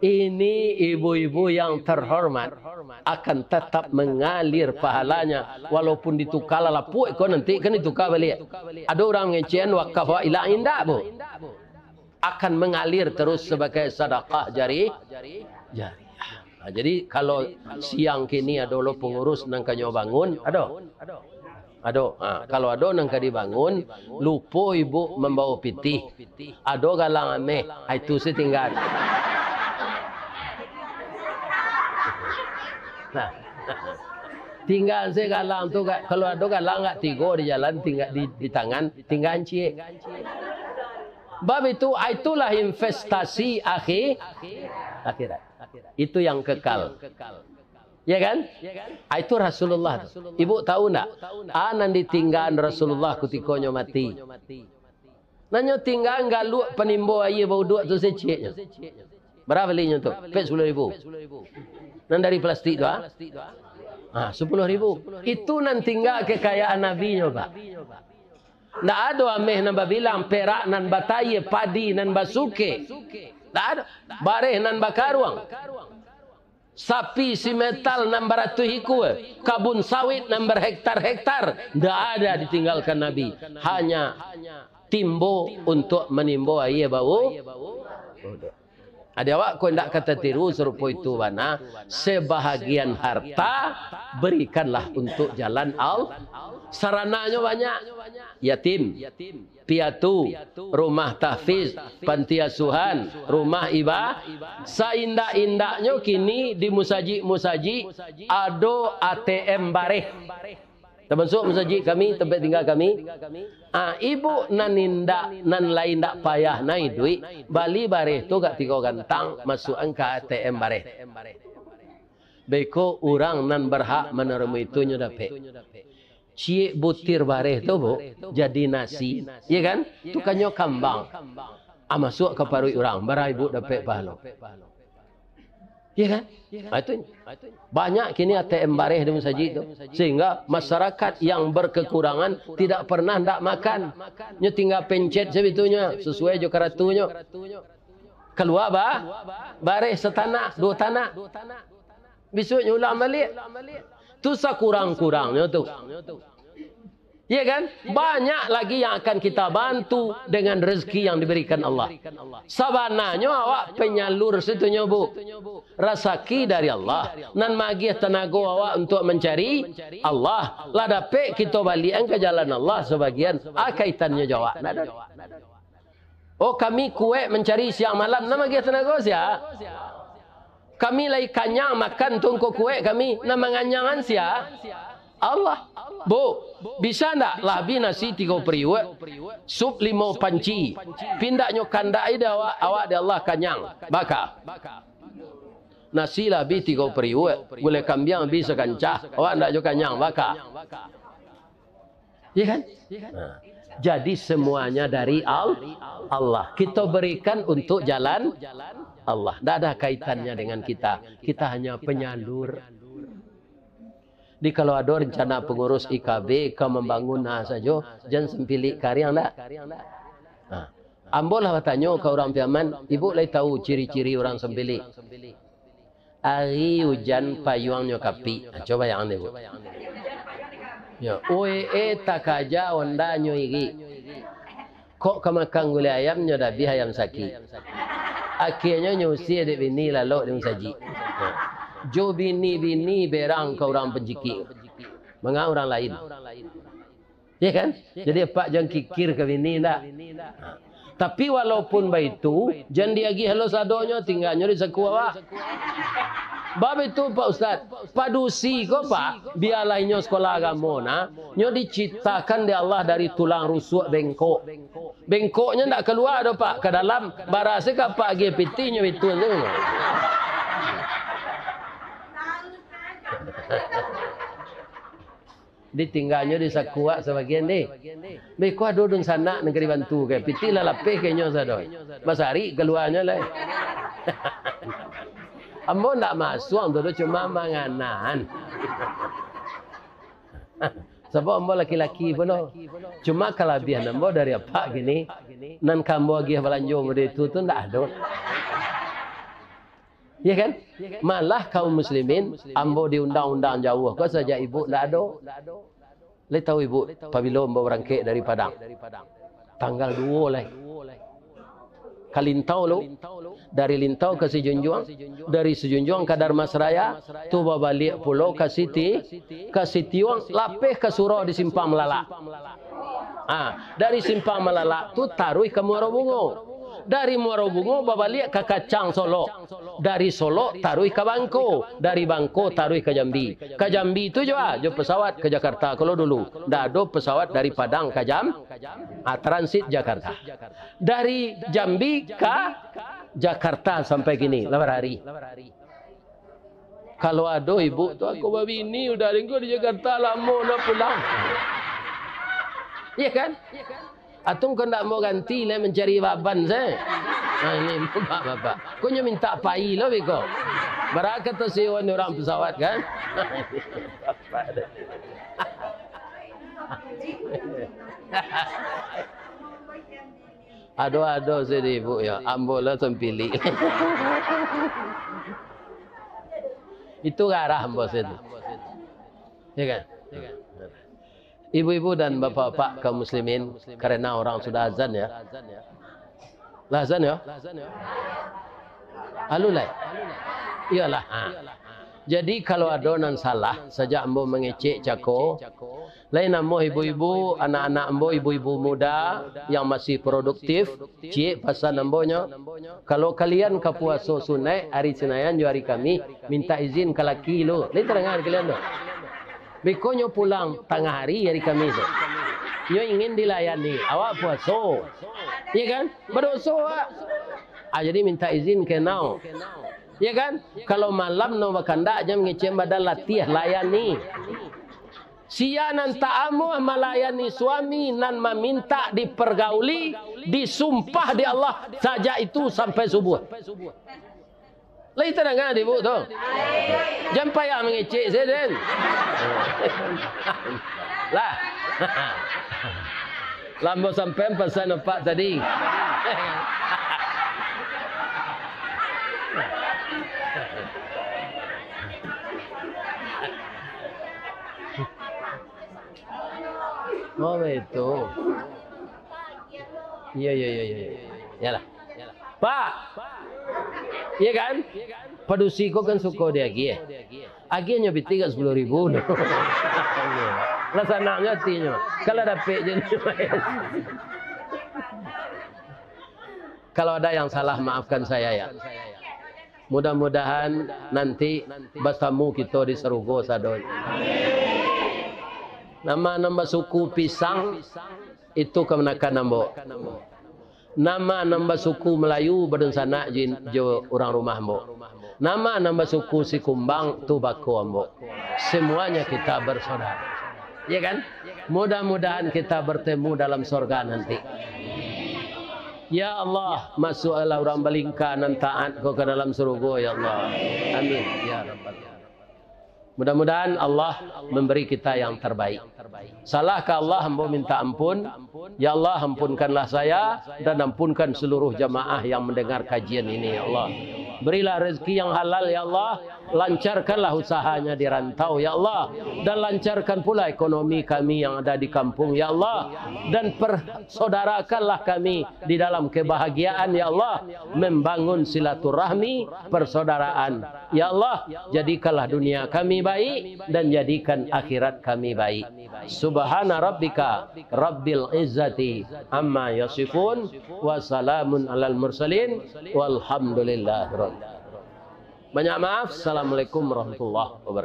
Ini ibu-ibu yang terhormat akan tetap mengalir pahalanya, walaupun ditukar lah lapuak ko, nanti kan ditukar baliak. Ado urang ngecekan wakaf awak ilang, indak, Bu. Akan mengalir terus sebagai sadakah jari-, jariah. Nah, jadi, kalau siang kini ado lo pengurus nan ka nyo bangun, ado? Ado. Ha, kalau ado nan ka dibangun, lupo ibu mambawa pitih. Ado galang ameh, ha, itu se tinggaan. Nah, tinggaan se galang tu, ga-, kalau ado galang agak tigo di jalan, tingga-, di, di tangan, tinggaan ciek. Bab itu, ah, itulah investasi akhi-, akhirat. Itu yang kekal. Ya kan? Ah, itu Rasulullah tu. Ibu tahu ndak? Ah, nan ditinggaan Rasulullah kutiko nyo mati. Nan nyo tinggaan galuak panimbo aia bauduak tu se cieknyo. Bara balinyo tu? Pek sapuluah ribu. Nan dari plastik tu, ah? Ah, sapuluah ribu. Itu nan tingga kekayaan Nabi nyo, Pak. Ndak ado ameh nan babilang, perak nan batayie, padi nan basuke. Ndak ado. Bareh nan bakaruang. Sapi si metal nan baratuih ikua, kabun sawit nan berhektar-hektar, ndak ada ditinggalkan Nabi. Hanya timbo untuk manimbo aia bawu-, wuduk. Adi awak ko indak ka tatiru sarupo itu bana, sebahagian harta berikanlah untuk jalan Al-, sarananyo banyak. Yatim, piatu, rumah tahfiz, panti asuhan, rumah iba-, saindak-indaknyo kini di musajik-musajik ado A T M bareh. Tamasuak musajik kami, tampek tingga kami. Ah, ibu nan indak, nan lai indak payah nai duik, bali bareh tu agak tigo gantang, masuakan ka A T M bareh. Beko urang nan berhak manarimo itu nyo dapek. Ciek butir bareh tu, Bu, jadi nasi. Iya kan? Tu kan nyo kambang. Ah, masuak ka paruik urang, bara ibu dapek pahalo. Iya kan? Ah, itu. Banyak kini A T M bareh di masajik tu. Sehingga masyarakat yang berkekurangan tidak pernah ndak makan. Nyo tingga pencet sabitunyo, sesuai jo karatunyo. Kalua ba-, bareh satanah, duo tanah. Bisuaknyo ulang baliak. Tu sakurang-kurangnyo tu. Iya kan? Banyak lagi yang akan kita bantu dengan rezeki yang diberikan Allah. Sabananyo awak penyalur situnyo, Bu. Rasaki dari Allah. Nan magiah tanago awak untuk mancari Allah. Lah dapek kito baliakan ka jalan Allah sabagian. Ah, kaitannyo jo awak. Ndak ado. Oh, kami kuek mancari siang malam, nan magiah tanago sia? Kami lai kanyang makan tungko kuek kami, nan manganyangan sia? Allah. Bu, bisa ndak lah abih nasi tigo pariuak, sup limo panci, pindaknyo kandak ida awak, awak di Allah kanyang, baka. Nasi lah abih tigo pariuak, gulai kambiang abih sakancah, awak ndak jo kanyang, baka. Iya kan? Nah, jadi semuanya dari Al-, Allah. Kita berikan untuk jalan Allah. Ndak ada kaitannya dengan kita. Kita hanya penyalur. Di kalau ada rencana pengurus I K B ka membangun nah sajo, jan sampilik kariang ndak? Nah, ambo lah batanyo ka urang Piaman, ibu lai tahu ciri-ciri urang sampilik? Ari ujan payuangnyo kapik. Ha, cubo bayangkan deh, Bu. Yo, uee takaja ondanyo irik. Kok ka makan gulai ayam nyo dabiah ayam sakik. Akhianyo nyo usie dek bini lalok di musajik. Jo bini-bini berang ka urang pancikik. Manga urang lain. Ya kan? Jadi, apak jan kikir ka bini, ndak? Ha. Tapi, walaupun baitu, jan diagiah lo sadonyo, tingganyo di saku awak. Bab itu, Pak Ustaz, padusi ko, Pak, bialah inyo sekolah agamo, nah, nyo diciptakan dek Allah dari tulang rusuk bengkok. Bengkoknyo ndak kalua doh, Pak, ka dalam, bara se ka Apak agiah pitih nyo itu tu. Ditingganyo di saku awak sabagian deh. Beko ado dunsanak nan ka dibantu ka, pitih lah lapeh ka inyo sado. Basarik kaluanyo lai. Ambo ndak masuang tu doh, cuma manganaan. Sabab ambo laki-laki pulo. Cuma kalabiahan ambo dari apak kini, nan ka ambo agiah balanjo mode itu tu ndak ado. Ya kan? Malah kaum muslimin, ambo diundang-undang jauah ko sajak ibu ndak ado. Lai tahu ibu, pabilo ambo barangkek dari Padang? Tanggal duo lai. Ka Lintau lo. Dari Lintau ka Sijunjuang, dari Sijunjuang ka Dharmasraya, tu babaliak pulo ka Siti, ka Sitiuang, lapeh ka surau di Simpang Malalak. Ah, dari Simpang Malalak tu taruih ka Muaro Bungo. Dari Muaro Bungo babaliak ka Kacang Solok. Dari Solok taruih ka Bangko, dari Bangko taruih ka Jambi. Ka Jambi tu jo, ah, jo pesawat ka Jakarta. Kalau dulu ndak ado pesawat dari Padang ka Jam-, ah, transit Jakarta. Dari Jambi ka Jakarta sampai kini, lah bara hari. Kalau ado ibu tu, aku babini udah, engkau di Jakarta lamo nak pulang. Iya kan? Atau engkau ndak mau ganti lah, mancari baban sajo. Nah, ini bapak-bapak. Kau nyo minta pai lo beko. Bara ka tasewaan urang pesawat kan? Ado-ado sajo ibu yo, ambo lah sampilik. Itu garah ambo situ. Ya kan? Ibu-ibu dan bapak-bapak kaum muslimin, karena orang sudah azan ya. Lah azan ya? Alun lai? Iyolah. Ha. Jadi kalau ado nan salah, sajak ambo mangecek cako, lain amuah ibu-ibu, anak-anak ambo, ibu-ibu muda yang masih produktif, ciek pasan ambo nyo, kalau kalian ka puaso sunaik ari Sinayan jo ari Kamih, mintak izin ka laki lu. Lain tadanga di kalian tu? Beko nyo pulang tangah ari, ari Kamih tu. Nyo ingin dilayani, awak puaso. Iya kan? Badoso awak. Ah, jadi mintak izin ka inyo. Iya kan? Kalau malam no bakandak, jan mangecek badan, latiah layani. Sia nan tak amuah malayani suami nan mamintak dipergauli, disumpah di Allah, sajak itu sampai subuh. Lai tadanga di ibu tu? Jan payah mangecek se den. Lah. Lah ambo sampaian pasan apak tadi. Oh, baitu. Iya, iya, iya, iya. Iyalah. Pak. Iya kan? Padusi ko kan suko diagiah. Agiahnyo pitih ka sapuluah ribu. Lah sanangnyo atinyo. Kalau dapek je. Kalau ada yang salah, maafkan saya ya. Mudah-mudahan nanti batamu kito di sarugo sadonyo. Nama nan basuku pisang, itu kamanakan ambo. Nama nan basuku Melayu badunsanak jo, jo urang rumah ambo. Nama nan basuku Sikumbang, tu bako ambo. Semuanya kita bersaudara. Ya kan? Mudah-mudahan kita bertemu dalam sorga nanti. Ya Allah, masukkanlah urang Balingka nan taat ko ka dalam surugo, ya Allah. Amin. Ya Rabbal Alamin. Mudah-mudahan Allah memberi kita yang terbaik. Salah ka Allah, ambo minta ampun. Ya Allah, ampunkanlah saya dan ampunkan seluruh jamaah yang mendengar kajian ini, ya Allah. Berilah rezeki yang halal, ya Allah. Lancarkanlah usahanya di rantau, ya Allah. Dan lancarkan pula ekonomi kami yang ada di kampung, ya Allah. Dan persaudarakanlah kami di dalam kebahagiaan, ya Allah. Membangun silaturahmi, persaudaraan. Ya Allah, jadikanlah dunia kami baik dan jadikan akhirat kami baik. Subhana rabbika rabbil izzati amma yasifun, wa salamun alal mursalin, walhamdulillah. Banyak maaf. Assalamualaikum warahmatullahi wabarakatuh.